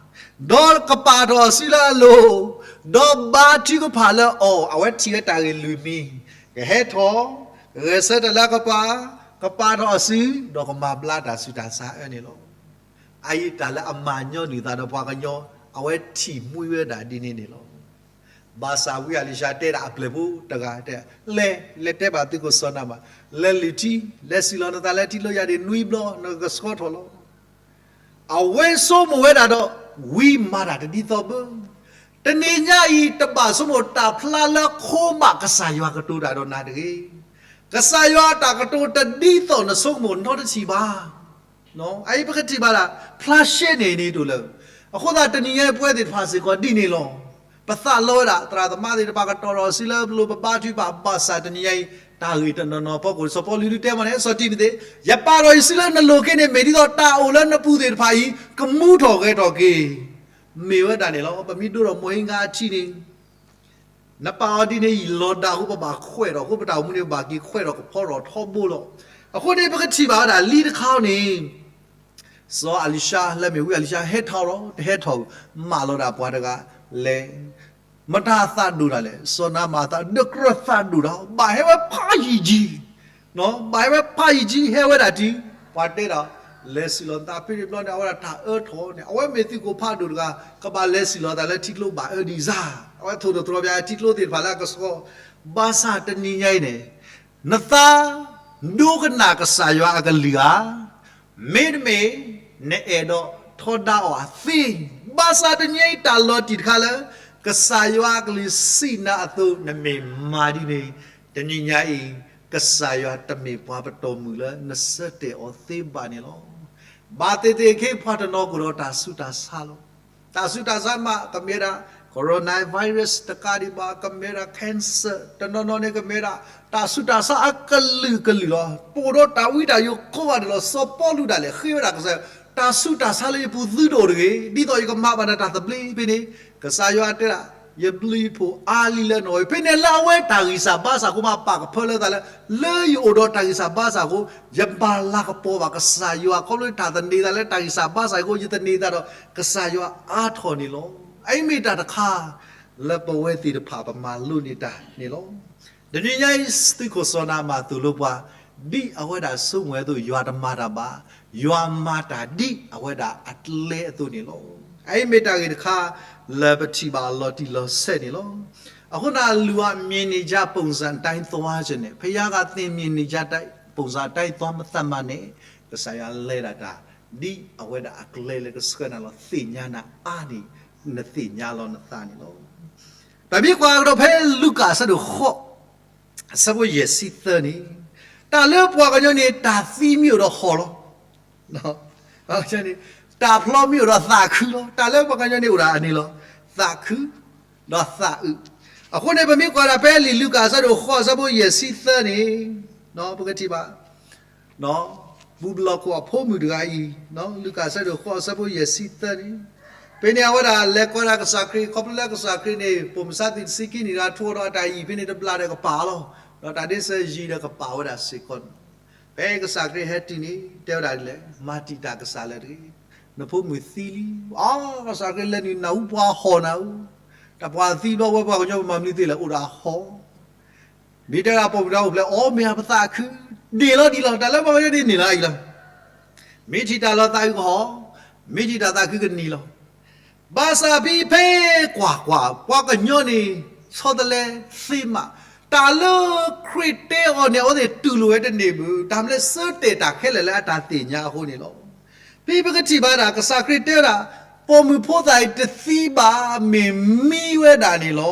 ဒီးကပာ်ထီၣ်အစုလၢအလိၤ, ဒီးဘါထုကဖၣ်လၢအီၤ, အဝဲထံၣ်ဝဲတၢ်ဂ့ၢ်လွံၢ်မံၤ, ကဟဲထီၣ်, ကဂဲၤဆၢထၢၣ်လၢအကပၤ, ကပာ်ထီၣ်အစု, ဒီးကမၤဘျါတၢ်ဆူးတၢ်ဆါအၢန့ၣ်လီၤ. အအံၤတၢ်လၢအမၤညီနုၢ်သးဒီးပှၤကညီ, အဝဲထံၣ်မှံဝဲဒၣ်ဒ်န့ၣ်န့ၣ်လီၤ. ဘၣ်ဆၣ်ဝံအလံၤၡါတဲဒၣ်အပျဲၢ်ဖိတဂၤတဲ, လဲၤ, လဲၤတဲဘၣ်သုးခိၣ်စီၤနၤမၣ်, လဲၤလုၢ်ထံ, လဲၤစံၣ်လီၤနသးလၢထံကျိယါဒ်နွံဘျီ နကဆှီထီၣ်လီၤ. အဝဲဆိကမိၣ်ဝဲဒၣ်ဒီး, ဝံမၤတၢ်တဒ်သိးဘၣ်. တနံၤညါအံၤတဘၣ်ဆိကမိၣ်တၢ်ဖျါလၢခိမးကစၢ်ယွၤကတိၤတၢ်ဒီးနၤတဂ့ၤ. ကစၢ်ယွၤအတၢ်ကတိၤတဒ်သိးနဆိကမိၣ်နီတထံၣ်ဘၣ်. အအံၤပကထံၣ်ဘၣ်ဒၣ်, ဖျါရှဲန့ၣ်န့ၣ်တအိၣ်လၢ, အဃိသတးတနံၤညါအံၤပဝဲသ့ၣ်တဖၣ်စ့ၢ်ကီးဒ်န့ၣ်လီၤ. ပသးလီဝဲဒၣ် သရၣ်သမါသ့ၣ်တဖၣ် ကတီၤထီၣ်အစုလၢပလိၤ ပဘါထုကဖၣ် ဘၣ်ဆၣ်တနံၤညါအံၤ, တၢ်ဂ့ၢ်တနီၤနီၤအဖီခိၣ် စီၤပီလူးဒုးတဲမးန့ၣ် စီၤတံၤမသ့း, ယပာ်ထီၣ်ယစုလၢနလိၤခဲန့ၣ် မ့ၢ်ဒ်သိးတၢ်အိၣ်လၢနပူၤသ့ၣ်တဖၣ်အံၤ ကမူထီၣ်ဂဲၤထီၣ်က့ၤ, မ့ၢ်ဝဲဒၣ်န့ၣ်လီၤ. ပမ့ၢ်ဒိဒီးမိၢ်ဟ့ငါအထံန့ၣ် နပာ်အီၤဒ်န့ၣ်အံၤ လီၤဒၣ်အဃိ ပဘၣ်ခွဲးထီၣ်အဃိ ပတၢ်အိၣ်မူန့ၣ် ပဘၣ်က့ၤခွဲးထီၣ်ကဖီထီၣ်ထီဘိလီၤ. အဃိန့ၣ် ပကထံၣ်ဘၣ်ဝဲဒၣ်လံတခါန့ၣ်, စီၤအလံၤၡါ လၢမ့ၢ်ဝံအလံၤၡါ ဟဲထီၣ်လီၤ တဟဲထီၣ်, မၢလီၤဒၣ်ပှၤတဂၤလဲၤ, မတၤအသးဒိၣ်တၢ်လဲၣ်, စီၤနၤမၣ်အသး ဒၢးကြၢးသးဒိၣ်တၢ် ဘၣ်ဟဲဝဲဖးယံာ်ကံ ဘၣ်ဟဲဝဲဖးယံာ်ကံ ဟဲဝဲဒၣ်တုၤ ပှၤတဲဒီး လဲၤစံၣ်လီၤနသးဖဲန့ၣ်ဘျီန့ၣ် အဝဲဒၣ်တၢ်အၢထီၣ်န့ၣ် အဝဲမ့ၢ်သုးခိၣ်ဖးဒိၣ်တဂၤ ကဘၣ်လဲၤစံၣ်လီၤသးလၢထံကျိဘၣ်အၢဒံးစၢ် အဝဲထိၣ်သတြီၤပှၤထံကျိသ့ၣ်တဖၣ်လၢအကဆှီ, ဘၣ်ဆၣ်တနံၤညါအံၤန့ၣ် နသး ဒိကနၣ်ကစၢ်ယွၤအကလုၢ်ဧါ, မ့တမ့ၢ် နအဲၣ်ဒိးထီဒါအီၤအသ့, ဘၣ်ဆၣ်တနံၤညါအံၤတၢ်လီၤတံၢ်တခါလၢ ကစၢ်ယွၤအကလုၢ်စံးနၤအသိး နမ့ၢ်မၤဒ်န့ၣ် တနံၤညါအံၤ ကစၢ်ယွၤတမ့ၢ်ပှၤပတီၢ်မုၢ်လၢနဆၢတဲာ်အီၤသ့ဘၣ်န့ၣ်လီၤ. ဘၣ်သ့ၣ်သ့ၣ်အခါ ပှၤတနီၤကအိၣ်ဒီးတၢ်ဆူးတၢ်ဆါလီၤ. တၢ်ဆူးတၢ်ဆါမး ကမ့ၢ်ဝဲဒၣ် coronavirus တကးဒံးဘၣ် ကမ့ၢ်ဝဲဒၣ် cancer တနီၤနီၤန့ၣ် ကမ့ၢ်ဝဲဒၣ် တၢ်ဆူးတၢ်ဆါအကလုာ်ကလုာ်လီၤ. ပအိၣ်ဒီးတၢ်ဝံတၢ်ယိးကိးဂၤဒဲးလီၤ. စီၤပီလူးဒၣ်လဲာ်ဃ့ဝဲဒၣ်ကစၢ်ယွၤ တၢ်ဆူးတၢ်ဆါလၢယပူၤသုတအိၣ်တဂ့ၤ, ဒ်သိးယကမၤဘၣ်နတၢ်သဘျ့ဖဲန့ၣ် ကစၢ်ယွၤတဲဒၣ် ယဘျုးယဖှိၣ်အါလံလၢနဂီၢ်အံၤ ဖဲန့ၣ်လၢအဝဲတၢ်ဂံၢ်စၢ်ဘါစၢ်အဃိ မၤပာ်ကဖၢလၢသးလၢ လၢယအိၣ်ဒီးတၢ်ဂံၢ်စၢ်ဘါစၢ်အဃိ ယမၤလၤကပီၤဘၣ်ကစၢ်ယွၤ ခီဖျိတၢ်သန့ၤသးလၢတၢ်ဂံၢ်စၢ်ဘါစၢ်အဃိ ယသန့ၤသးဒီး ကစၢ်ယွၤအါထီၣ်န့ၣ်လီၤ. အအံၤမ့ၢ်တၢ်တခါ လၢပဝဲသ့ၣ်တဖၣ်ပမၤလိန့ၢ်တၢ်န့ၣ်လီၤ. တနံၤညါအံၤ သုးခိၣ်စီၤနၤမၣ်သိၣ်လိပှၤ ဒ်အဝဲဒၣ်ဆိကမိၣ်ဝဲအသိး ယွၤတမၤတၢ်ဘၣ်, ယွၤမၤတၢ်ဒ်အဝဲဒၣ်အကျဲအသိးန့ၣ်လီၤ. အအံၤမ့ၢ်တၢ်ဂ့ၢ်တခါ လၢပထံၣ်ဘၣ်အလီၤတံၢ်လီၤဆဲးန့ၣ်လီၤ. အဃိန့ၣ် လူအမြင်နေကြပုံစံအတိုင်းသွားခြင်းနဲ့ ဘုရားကသင်မြင်နေကြပုံစံအတိုင်းသွားမသတ်မှတ်နဲ့ ကစၢ်ယွၤလဲၤဒၣ်တၢ် ဒ်အဝဲဒၣ်အကျဲလၢကဆှၢနၤလီၤသ့ၣ်ညါနၤအါန့ၣ် နသ့ၣ်ညါလီၤနသးန့ၣ်လီၤ. ပမ့ၢ်ကွၢ်ကဒီးဖဲလူၤကၣ်အဆၢဒိၣ်ဃိး အဆၢဖိယဲၢ်ဆံသၢန့ၣ်, တၢ်လၢပှၤကညီန့ၣ် တၢ်သံမ့ၢ်အိၣ်ဒီးဟီၣ်လီၤ. တၢ်ဖျီမ့ၢ်အိၣ်ဒီးသးခုလီၤ. တၢ်လၢပှၤကညီန့ၣ်အိၣ်ဒၣ်အန့ၣ်လီၤ. သးခု ဒီးသးအုး. အဃိန့ၣ် ပမ့ၢ်ကွၢ်ဒၣ်ဖဲလံာ်လူၤကၣ်အဆၢဒိၣ်ဃိးအဆၢဖိယဲၢ်ဆံသၢန့ၣ်, ပကထံၣ်ဘၣ် ပူၤဘျီၣ်ခိၣ်အဖိမုၣ်တဂၤအံၤ, လူၤကၣ်အဆၢဒိၣ်ဃိးအဆၢဖိယဲၢ်ဆံသၢန့ၣ်, ဖဲန့ၣ်အဝဲဒၣ်လဲၤကိးဒၣ်ကစၢ်ခရံာ် ခီဖျိလၢကစၢ်ခရံာ်န့ၣ် ပိာ်မုၣ်စါသံးတဆံခံနံၣ်တဂၤ ထိးဒီးအတၢ်အံၣ်ဖဲန့ၣ်တဘျီဒီးကပာ်အီၤလီၤ. ဒီးတၢ်ဒ့စၢၤယံၤဒီးကပာ်ဝဲဒၣ်စ့ၢ်ကီးန့ၣ်, ဖဲကစၢ်ခရံာ်ဟဲတုၤန့ၣ် တဲဝဲဒၣ်ဒ်လဲၣ်, မၤတံာ်တာ်ကစၢ်လၢတဂ့ၤ, နဖိမုၣ်သံလံ. အီ ကစၢ်ခရံာ်လဲၤနုာ်နၢ်ဟူပှၤဟီၣ်နၤဧၢ, တၢ်ပှၤသံဘျီဝဲပှၤကညီပမၤမနုၤသ့လဲၣ် အိၣ်ဒီးအဟီၣ် မ့ၢ်တဲဒၣ်ပိာ်မုၣ်တဂၤအိၣ်ဖျဲၣ် အီ မ့ၢ်ဧါ ပသးခု, န့ၢ်လီၤဒံးလီၤ, တၢ်လၢပှၤကညီန့ၣ် န့ၢ်လီၤအံၤလီၤ. မ့ၢ်ထံၣ်တၢ်လီၤသးခုကဟီၣ်, မ့ၢ်ထံၣ်တၢ်သးခုကန့ၢ်လီၤ. ဘၣ်ဆၣ်ဖဲဖဲကွၢ်ကွၢ် ပှၤကညီန့ၣ် ဆီတလဲသ့မး, တၢ်လၢခရံာ်တဲအီၤန့ၣ် အဝဲသ့ၣ်တူၢ်လိာ်ဝဲတန့ၢ်ဘၣ်, တၢ်မ့ၢ်လၢဆၢတဲာ်တၢ်ခဲလၢာ်လၢအတၢ်သ့ၣ်ညါအဃိန့ၣ်လီၤ. ဖဲပကထံၣ်ဘၣ်ဒၣ် ကစၢ်ခရံာ်တဲဝဲဒၣ် ပိာ်မုၣ်ဖိသၣ်အံၤတသံဘၣ် မ့ၢ်မံဝဲဒၣ်န့ၣ်လီၤ.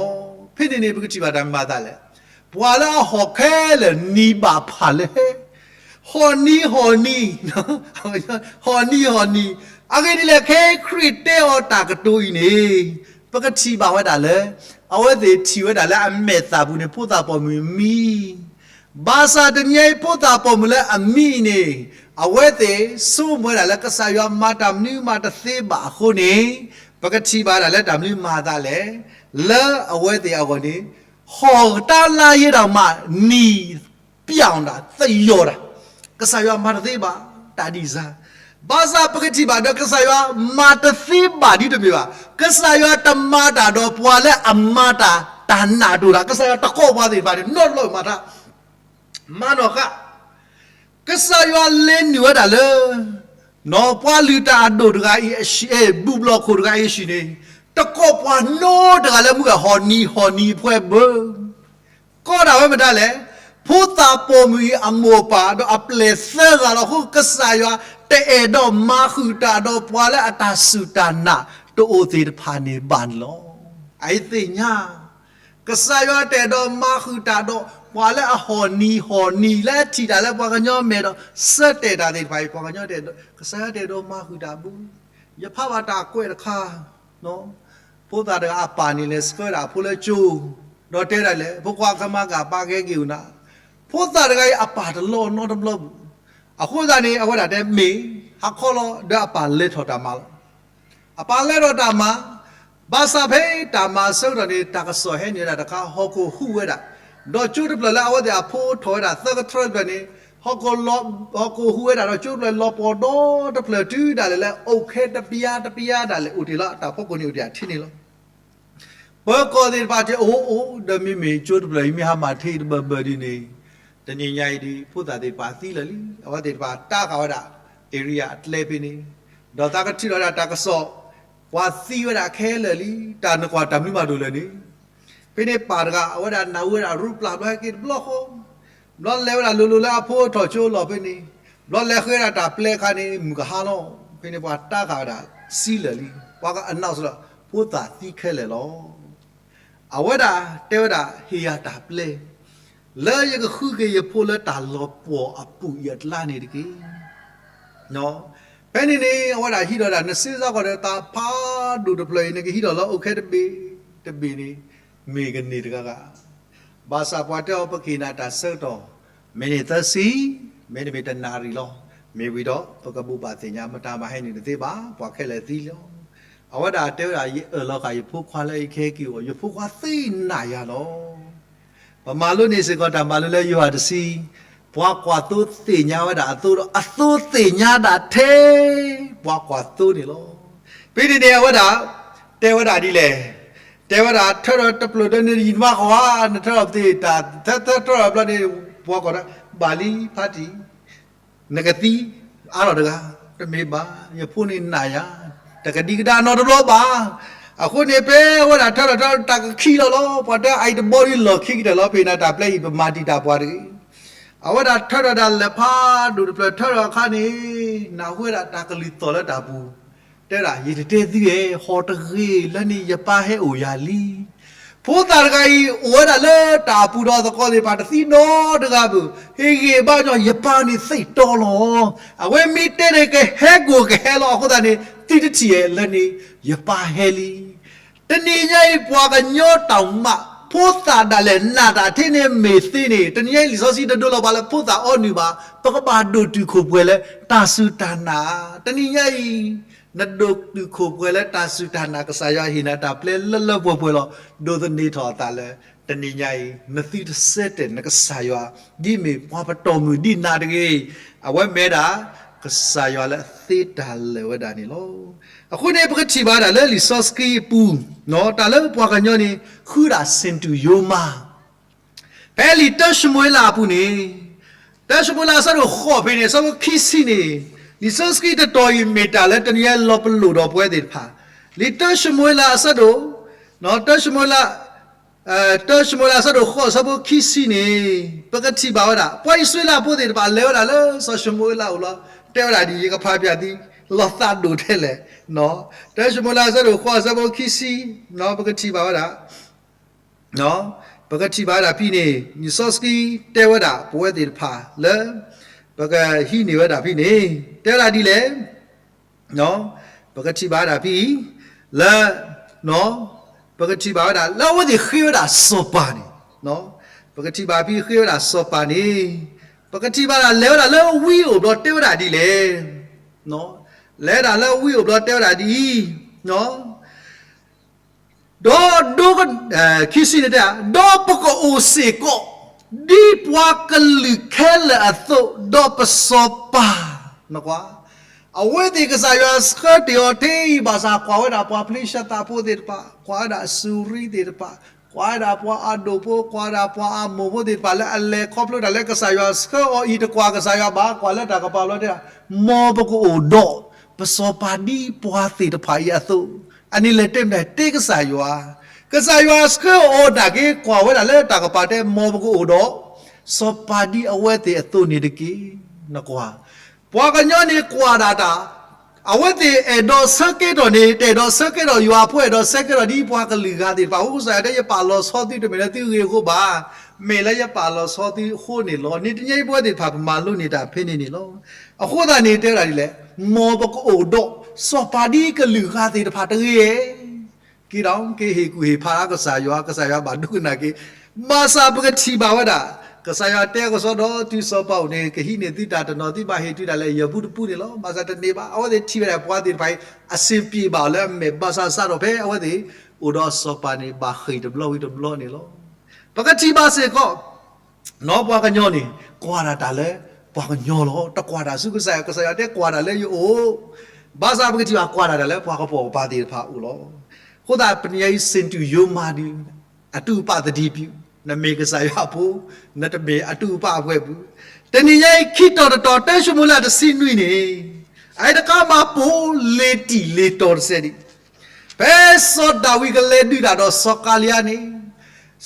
ဖဲန့ၣ်န့ၣ် ပကထံၣ်ဘၣ်တၢ်မၤသးလဲၣ်, ပှၤလၢအဟီၣ်ခဲလၢာ်နံၤဘၣ်ဖၣ်လဲၣ်, ဟီၣ်နံၤဟီၣ်နံၤ, ဟီၣ်နံၤဟီၣ်နံၤ, အဂ့ၢ်ဒ်လဲၣ် ခဲခရံာ်တဲအီၤတၢ်ကတိၤအံၤန့ၣ် ပကထံၣ်ဘၣ်ဝဲဒၣ်လၢ အဝဲသ့ၣ်ထံၣ်ဝဲဒၣ်လၢအမဲာ်သၣ်ပူၤန့ၣ် ဖိသၣ်ပိာ်မုၣ်မံ ဘၣ်ဆၣ်တနံၤအံၤ ဖိသၣ်ပိာ်မုၣ်လၢအမံအံၤန့ၣ် အဝဲသ့ၣ်ဆိကမိၣ်ဝဲဒၣ်လၢကစၢ်ယွၤမၤတၢ်မနုၤမးတသ့ဘၣ်အဃိန့ၣ် ပကထံၣ်ဘၣ်ဒၣ်လၢတၢ်မနုၤမၤအသးလဲၣ်, လၢအဝဲသ့ၣ်အဂီၢ်န့ၣ် ဟီၣ်တၢ်လါယဲဒၣ်မး နံၤပျီၣ်ဒၣ် သယီၣ်ဒၣ်, ကစၢ်ယွၤမၤတသ့ဘၣ် တၢ်ဒ်စၢ်, ဘၣ်ဆၣ်ပကထံၣ်ဘၣ်ဒီး ကစၢ်ယွၤမၤတသ့ဘၣ်ဒ်တမ့ၢ်ဘၣ်, ကစၢ်ယွၤတမၤတၢ်ဒီးပှၤလၢအမၤတၢ် တၢ်နာ်တအိၣ်ဒၣ်, ကစၢ်ယွၤတကိးပှၤသ့ၣ်တဖၣ်န့ၣ် နီတဘျီမၤတၢ် မၤနီၢ်ဃာ် ကစၢ်ယွၤလဲၤနုာ်ဝဲဒၣ်လၢ ပှၤလုၢ်တၢ်အဒိၣ်တဂၤအံၤအဟံၣ်, ဘူၣ်ဘျီၣ်ခိၣ်တဂၤအံၤအဟံၣ်န့ၣ် တကိးပှၤနီတဂၤလၢမုၢ်ဂၤဟီၣ်နံၤဟီၣ်နံၤအဖှဲဘၣ်, ကီဒၣ်ဝဲမတၤလဲၣ်, ဖိသၣ်ပိာ်မုၣ်အံၤအမိၢ်အပၢ်ဒီးအပျဲၢ်သၢဂၤလီၤ. အဃိကစၢ်ယွၤတအဲၣ်ဒိးမၤဃုာ်တၢ်ဒီးပှၤလၢအတၢ်စူၢ်တၢ်နာ် တအိၣ်သ့ၣ်တဖၣ်န့ၣ်ဘၣ်န့ၣ်လီၤ. အအံၤသ့ၣ်ညါ ကစၢ်ယွၤတအဲၣ်ဒိးမၤဃုာ်တၢ်ဒီး ပှၤလၢအဟီၣ်နံၤဟီၣ်နံၤ လၢအထံၣ်တၢ်လၢပှၤကညီမဲာ်ဒီး ဆၢတဲာ်တၢ်သ့ၣ်တဖၣ်အံၤ ပှၤကညီတအဲၣ်ဒိး, ကစၢ်ယွၤတအဲၣ်ဒိးမၤဃုာ်တၢ်ဘၣ်. ယဖးဘၣ်တၢ်ကွဲးတခါ, ဖိသၣ်တဂၤအပၢ်န့ၣ်လဲၤဆှၢဒၣ်အဖိလၢကၠိ, ဒီးတဲဒၣ်လဲၣ်, ဖိခွါကမၤကပာ်ကဲက့ၤအိၣ်နၤ, ဖိသၣ်တဂၤအံၤအပၢ်တလီၤနီတဘျီဘၣ်. အဃိသတးန့ၣ် အဝဲဒၣ်တဲမ့ၢ်, ဟးခီလီၤဒီးအပၢ်လဲၤထီၣ်တၢ်မၤလီၤ. အပၢ်လဲၤထီၣ်တၢ်မၤ, ဘၣ်ဆၣ်ဖဲတၢ်မၤအဆၢကတီၢ်န့ၣ် တၢ်ကစီၣ်ဟဲနုာ်ဝဲဒၣ်တခါ ဟီၣ်ခိၣ်ဟူးဝဲဒၣ်, ဒီးကၠိတဖျၢၣ်လၢအဝဲသ့ၣ်အဖိထီၣ်ဝဲဒၣ်သၢကထြၢတဖျၢၣ်န့ၣ်, ဟီၣ်ခိၣ်ဟူးဝဲဒၣ်ဒီးကၠိတဖျၢၣ်လီၤပှီၢ်ဒီတဖျၢၣ်တုၤဒၣ်လဲာ်လၢ အိၣ်ခဲတပျါတပျါဒၣ်လဲာ် အိၣ်တ့ၢ်လီၤတၢ်ဖီခိၣ်န့ၣ် အိၣ်တ့ၢ်အထံန့ၣ်လီၤ. ပၢၤကီၢ်သ့ၣ်တဖၣ်တဲအိၣ်အိၣ် ဒီးမ့မ့ၢ်ကၠိတဖျၢၣ်အံၤ မ့ၢ်ဟးမၤထဲအံၤတဘၢဘၢဒ်န့ၣ်, တနံၤညါအံၤဒ် ဖိသၣ်သ့ၣ်တဖၣ်သံလၢာ်လံ. အဝဲသ့ၣ်တဖၣ်တၢ်ဃာ်ဝဲဒၣ် area အကျဲဖဲန့ၣ်, ဒီးသးကထံၣ်လီၤဝဲဒၣ်တၢ်ကစီၣ်, ပှၤသံဝဲဒၣ်ခဲလၢာ်လံ, တၢ်နကွၢ်တၢ်မနုၤမးဒိၣ်လဲၣ်န့ၣ် ဖဲန့ၣ်ပၢ်တဂၤ အဝဲဒၣ်နၢ်ဟူဝဲဒၣ်ရူပျၢ်ဘျီဟဲက့ၤတဘျီဃီ, ဘျီလဲၤဝဲဒၣ်လိၤလိၤလၢအဖိထီၣ်ကၠိလီၤဖဲန့ၣ်, ဘျီလဲၤဃုဝဲဒၣ်တၢ်ပျဲခါန့ၣ် မုၢ်ကဟါလီၤ. ဖဲန့ၣ်ပှၤတၢ်ဃာ်ဝဲဒၣ်သံလၢာ်လံ, ပှၤကအနီၢ်စလီၤ ဖိသၣ်သံခဲလၢာ်လီၤ. အဝဲဒၣ်တဲဝဲဒၣ်ဟ့ၣ်ယၤတၢ်ပျဲ လၢယကဃုက့ၤယဖိလၢတၢ်လီၤပှီၢ်အပူၤအံၤအကျါန့ၣ်တက့ၢ်. ဖဲန့ၣ်န့ၣ် အဝဲဒၣ်ဟံးဒီးဒၣ် နစ့စးကီးဒီးတၢ်ဖးဒိၣ်တဖျၢၣ်အံၤ နကဟံးဒီးလၢအိၣ်ခဲတဘ့ၣ်တဘ့ၣ်န့ၣ် မ့ၢ်ကန့ၢ်တဂၤဂၤ, ဘၣ်ဆၣ်ပှၤတဲအီၤ ပကဟ့ၣ်နၤတၢ်ဆၢကတီၢ် မံးနံးသၢဆံ, မ့တမ့ၢ်တနၣ်ရံၣ်လီၤ. မ့ၢ်ဝံၤဒီး ပကဘိးဘၣ်သ့ၣ်ညါ မတၤမၤဟဲနုာ်တသ့ဘၣ်, ပှၤခဲလၢာ်သံလီၤ. အဝဲဒၣ်တဲဝဲဒၣ် ယအၢၣ်လီၤဃာ်ယဖိခွါလၢယကဟဲက့ၤအိၣ်, ယဖိခွါသ့နာ်ယၤလီၤ. ပမၤလိန့ၢ်စ့ၢ်ကီးတၢ်မၤလိလၢယိၤဟၣ်တဆံ, ပှၤကွၢ်သိသ့ၣ်ညါဝဲဒၣ်အသိဒီး အသိသ့ၣ်ညါဒၣ်ထဲ ပှၤကွၢ်သိန့ၣ်လီၤ. ဖဲန့ၣ်န့ၣ် အဝဲဒၣ် တဲဝဲဒၣ်ဒ်လဲၣ်, တဲဝဲဒၣ် ထၢထီၣ်တဖျၢၣ်ဒီးန့ၣ် ယံာ်မးဃီဧါ, နထၢထီၣ်ပသ့ၣ်တၢ် ထၢထီၣ်တဖျၢၣ်န့ၣ် ပှၤကိးဒၣ် ဘၣ်လံဖးတံၢ် နကသံအါထီၣ်တဂၤ, တမ့ၢ်ဘၣ်, ယဖိန့ၣ်နာ်ယၤ, တကဒံကဒါနီတဘျီဘၣ်. အဃိန့ၣ် ဖဲအဝဲဒၣ်ထၢထီၣ်ထၢထီၣ်တၢ်ကခံလီၤလီၤ, ပှၤတဲအအံၤတဘီဒ်လီၢ်ခံကတၢၢ်လီၤ, ဖဲန့ၣ်တၢ်ပျဲအံၤ ပမၤတံာ်တာ်ပှၤတဂ့ၤ. အဝဲဒၣ်ထၢထီၣ်ဒၣ်လဲာ်ဖးဒိၣ်တဖျၢၣ်ထၢထီၣ်အခါန့ၣ်, နၢ်ဟူဝဲဒၣ်တၢ်ကလုၢ်သီၣ်လၢတၢ်ပူၤ, တဲဒၣ် ယတတဲသုဧါ, ဟီၣ်တဂ့ၤလၢန့ၣ် ယပၢ်ဟဲအိၣ်ယၤလံ. ဖိသၣ်တဂၤအံၤ အိၣ်ဝဲဒၣ်လၢတၢ်အပူၤဒီးသကိးသ့ၣ်တဖၣ်တသံနီတဂၤဘၣ်. ဟ့ၣ်ဂ့ၤဘါညီ ယပၢ်န့ၣ်သ့ၣ်တီလီၤ. အဝဲမ့ၢ်တဲန့ၣ် ကဟဲကိၣ်ကဟဲလီၤ. အဃိသတးန့ၣ် သုတထံၣ်ဧါ, လၢန့ၣ် ယပၢ်ဟဲလံ. တနံၤညါအံၤ ပှၤကညီတၢ်မၤ ဖိသၣ်ဒၣ်လဲာ် နၢ်တၢ်ထဲန့ၣ်မ့ၢ်သ့န့ၣ်, တနံၤညါအံၤ လံာ်စီဆှံတဒိလီၤဘၣ်လၢဖိသၣ်အီနုၢ်ဘၣ်. ပကဘၣ်ဒိၣ်တုာ်ခိၣ်ပှဲၤလၢတၢ်စူၢ်တၢ်နာ်. တနံၤညါအံၤ နဒိၣ်တုာ်ခိၣ်ပှဲၤလၢတၢ်စူၢ်တၢ်နာ် ကစၢ်ယွၤဟ့ၣ်နၤတၢ်ပျဲလၢလၢပှဲၤပှဲၤလီၤ. ဒိးသန့ၤထီၣ်အသးလၢ တနံၤညါအံၤ နသုတဆၢတဲာ်နကစၢ်ယွၤ ဒ်မ့ၢ်ပှၤပတီၢ်မုၢ်ဒံးနၤတဂ့ၤ. အဝဲမ့ၢ်ဒၣ် ကစၢ်ယွၤလၢအသ့တၢ်လၢာ်ဝဲဒၣ်န့ၣ်လီၤ. အဃိန့ၣ် ပကထံၣ်ဘၣ်ဒၣ်လၢလံာ်စီဆှံအပူၤ, တၢ်လၢပှၤကညီန့ၣ် ဃုဒၣ်ဆ့ၣ်တူၢ်ယိၤမး ဖဲလံာ်တၢၡမူၤအ့လးအပူၤန့ၣ်, တၢၡမူၤအ့လးအဆၢဒိၣ်ဃိးဖဲန့ၣ် အဆၢဖိခံဆံန့ၣ်, လံာ်စီဆှံတတီၤအံၤမ့ၢ်တၢ်လၢတနံၤအံၤလီၤပလိာ်ဒီးပဝဲသ့ၣ်တဖၣ်, လံာ်တၢၡမူၤအ့လးအဆၢဒိၣ်, တၢၡမူၤအ့လး တၢၡမူၤအ့လးအဆၢဒိၣ်ဃိးအဆၢဖိခံဆံန့ၣ်, ပကထံၣ်ဘၣ်ဝဲဒၣ် ပှၤအံၣ်စရ့လးဖိသ့ၣ်တဖၣ် လဲၤဝဲဒၣ်လၢစီၤၡမူၤအ့လးအအိၣ်လီၤ. တဲဝဲဒၣ်ဒ်အံၤ ယကဖးပၠးသု လီၤသးဒိၣ်ထဲလဲၣ်, တၢၡမူၤအ့လးအဆၢဒိၣ်ဃိးအဆၢဖိခံဆံ, ပကထံၣ်ဘၣ်ဝဲဒၣ် ပကထံၣ်ဘၣ်ဝဲဒၣ်ဖဲန့ၣ် လံာ်စီဆှံတဲဝဲဒၣ်ပဝဲသ့ၣ်တဖၣ်လၢ ပကဟံးန့ၢ်ဝဲဒၣ်ဖဲန့ၣ် တဲဝဲဒၣ်ဒ်လဲၣ်. ပကထံၣ်ဘၣ်ဝဲဒၣ်ဖဲအံၤ လၢ ပကထံၣ်ဘၣ်ဝဲဒၣ်လၢအဝဲသ့ၣ်ဃ့ဝဲဒၣ်စီၤပၤန့ၣ်, ပကထံၣ်ဘၣ်ဖဲဃ့ဝဲဒၣ်စီၤပၤန့ၣ်, ပကထံၣ်ဘၣ်ဒၣ်လဲၤဝဲဒၣ်လၢဝံဧိၤဘျီတဲဝဲဒၣ်ဒ်လဲၣ်. လဲၤဝဲဒၣ်လၢဝံဧိၤဘျီတဲဝဲဒၣ်ဒ်အံၤ ဒီးဒိ ခံဆံန့ၣ်တဲ, ဒီးပကအိၣ်စ့ၢ်ကီး ဒ်ပှၤကလုာ်ခဲလၢာ်အသိး, ဒီးပစီၤပၤ, နကွၢ်, အဝဲသ့ၣ်ကစၢ်ယွၤဆှၢတ့ၢ်အီၤထဲအံၤ ဘၣ်ဆၣ်ကွၢ်ဝဲဒၣ်ပှၤဖလ့ၡသးဖိသ့ၣ်တဖၣ်, ကွၢ်ဝဲဒၣ်အစူၤရံသ့ၣ်တဖၣ်, ကွၢ်ဝဲဒၣ်ပှၤအဒိၣ်ဖိ, ကွၢ်ဝဲဒၣ်ပှၤအမိၢ်ဖိသ့ၣ်တဖၣ်လၢအလဲၤခီဖျိတၢ်လၢကစၢ်ယွၤဆှၢအီၤအံၤ တကွၢ်ကစၢ်ယွၤဘၣ်, ကွၢ်လၢတၢ်ကပၤဘျီတဲဒၣ်, မ်ပကအိၣ်ဒီး ပစီၤပၤဒ်ပှၤသ့ၣ်တဖၣ်အံၤအသိး, အန့ၣ်လဲၤတဲမတၤတဲကစၢ်ယွၤ, ကစၢ်ယွၤဆှၢအီၤနာ်က့ ကွၢ်ဝဲဒၣ်လၢတၢ်ကပၤတဲ မ်ပကအိၣ်ဒီး စီၤပၤဒ်အဝဲသ့ၣ်အသိးန့ၣ်တက့ၢ်. နကွၢ်, ပှၤကညီန့ၣ်ကွၢ်ဒၣ်တၢ်, အဝဲသ့ၣ်အဲၣ်ဒိးဆၢကဲထီၣ်န့ၣ် တအဲၣ်ဒိးဆၢကဲထီၣ်ယွၤဖိ, အဲၣ်ဒိးဆၢကဲထီၣ်ဒ်ပှၤကလုာ်ဂၤသ့ၣ်တဖၣ်အဃိ ကစၢ်ယွၤတဲ ယပာ်လီၤဆီသုတမ့ၢ်လၢသုဂ့ၤအဃိဘၣ်, မ့ၢ်လၢယပာ်လီၤဆီသုအဃိန့ၣ်လီၤ. န့ၣ်တနံၤအံၤပဝဲသ့ၣ်တဖၣ်ပမၤလိန့ၢ်တၢ်ဖဲန့ၣ်န့ၣ်လီၤ. အဃိသတးန့ၣ်တဲဝဲဒၣ်ဒ်လဲၣ်, မ်ပကအိၣ်ဒီး စီၤပၤဒ်ကလုာ်ဂၤသ့ၣ်တဖၣ်တဂ့ၤဧါ. က့ၤဒီးက့ၤဟ့ၣ်ကူၣ်ဟ့ၣ်ဖးကစၢ်ယွၤ, ကစၢ်ယွၤဘၣ်ဒိကနၣ်က့ၤ, ဘၣ်ဆၣ်ပကထံၣ်ဘၣ်ဝဲဒၣ်, ကစၢ်ယွၤတဲကစီဒီး တုၤစီၤပၤအိၣ်န့ၣ် ကဟံးန့ၢ်သုတၢ်တနီၤ သုဘၣ်ဟ့ၣ်တုၤဒၣ်လဲာ်ယဲၢ်ပူတပူန့ၣ်လီၤ. ဘၣ်ဆၣ်တန့ၢ်ဘၣ်, အဝဲသ့ၣ်ထံၣ်ဝဲဒၣ်ပှၤသ့ၣ်တဖၣ်အံၤ အဆင်ပြေဘၣ်အီၤလၢအမဲာ်, ဘၣ်ဆၣ်စးထီၣ်ဖဲအဝဲသ့ၣ် အိၣ်ဒီးစီၤပၤန့ၣ် ဘၣ်ဃ့ၢ်တဘျီဝံၤတဘျီန့ၣ်လီၤ. ပကထံၣ်ဘၣ်စ့ၢ်ကီး နီၢ်ပှၤကညီန့ၣ် ကွၢ်ဒၣ်တၢ်လၢပှၤကညီလီၤ. တကွၢ်တၢ်ဆူကစၢ်ယွၤ, ကစၢ်ယွၤတဲကွၢ်တၢ်လၢယအိၣ်, ဘၣ်ဆၣ်ပကထံၣ်ဘၣ်ကွၢ်ဒၣ်တၢ်လၢပှၤကပိာ်ကပၤသ့ၣ်တဖၣ်အအိၣ်လီၤ. အဃိသတး ပနံၤညါအံၤ စ့ၣ်တူၣ်ယိၤမၤဒုး အတူၢ်အပာ်သဒံးပူၤ, နမ့ၢ်ကစၢ်ယွၤအဖိ, နတမ့ၢ်အတူၢ်အပာ်အပှဲၤပူၤ. တနံၤညါအံၤ ခံတီၤတတီၤ တၢၡမူၤအ့လးတဆံနွံန့ၣ်, အအံၤတခါမၤပိာ်လ့ၤတံၢ်လ့ၤတီၤတစဲးဒံး ဖဲစီၤဒၤဝံးကလဲၤဒုးတၢ်ဒီးစီၤကၤလံယါန့ၣ်,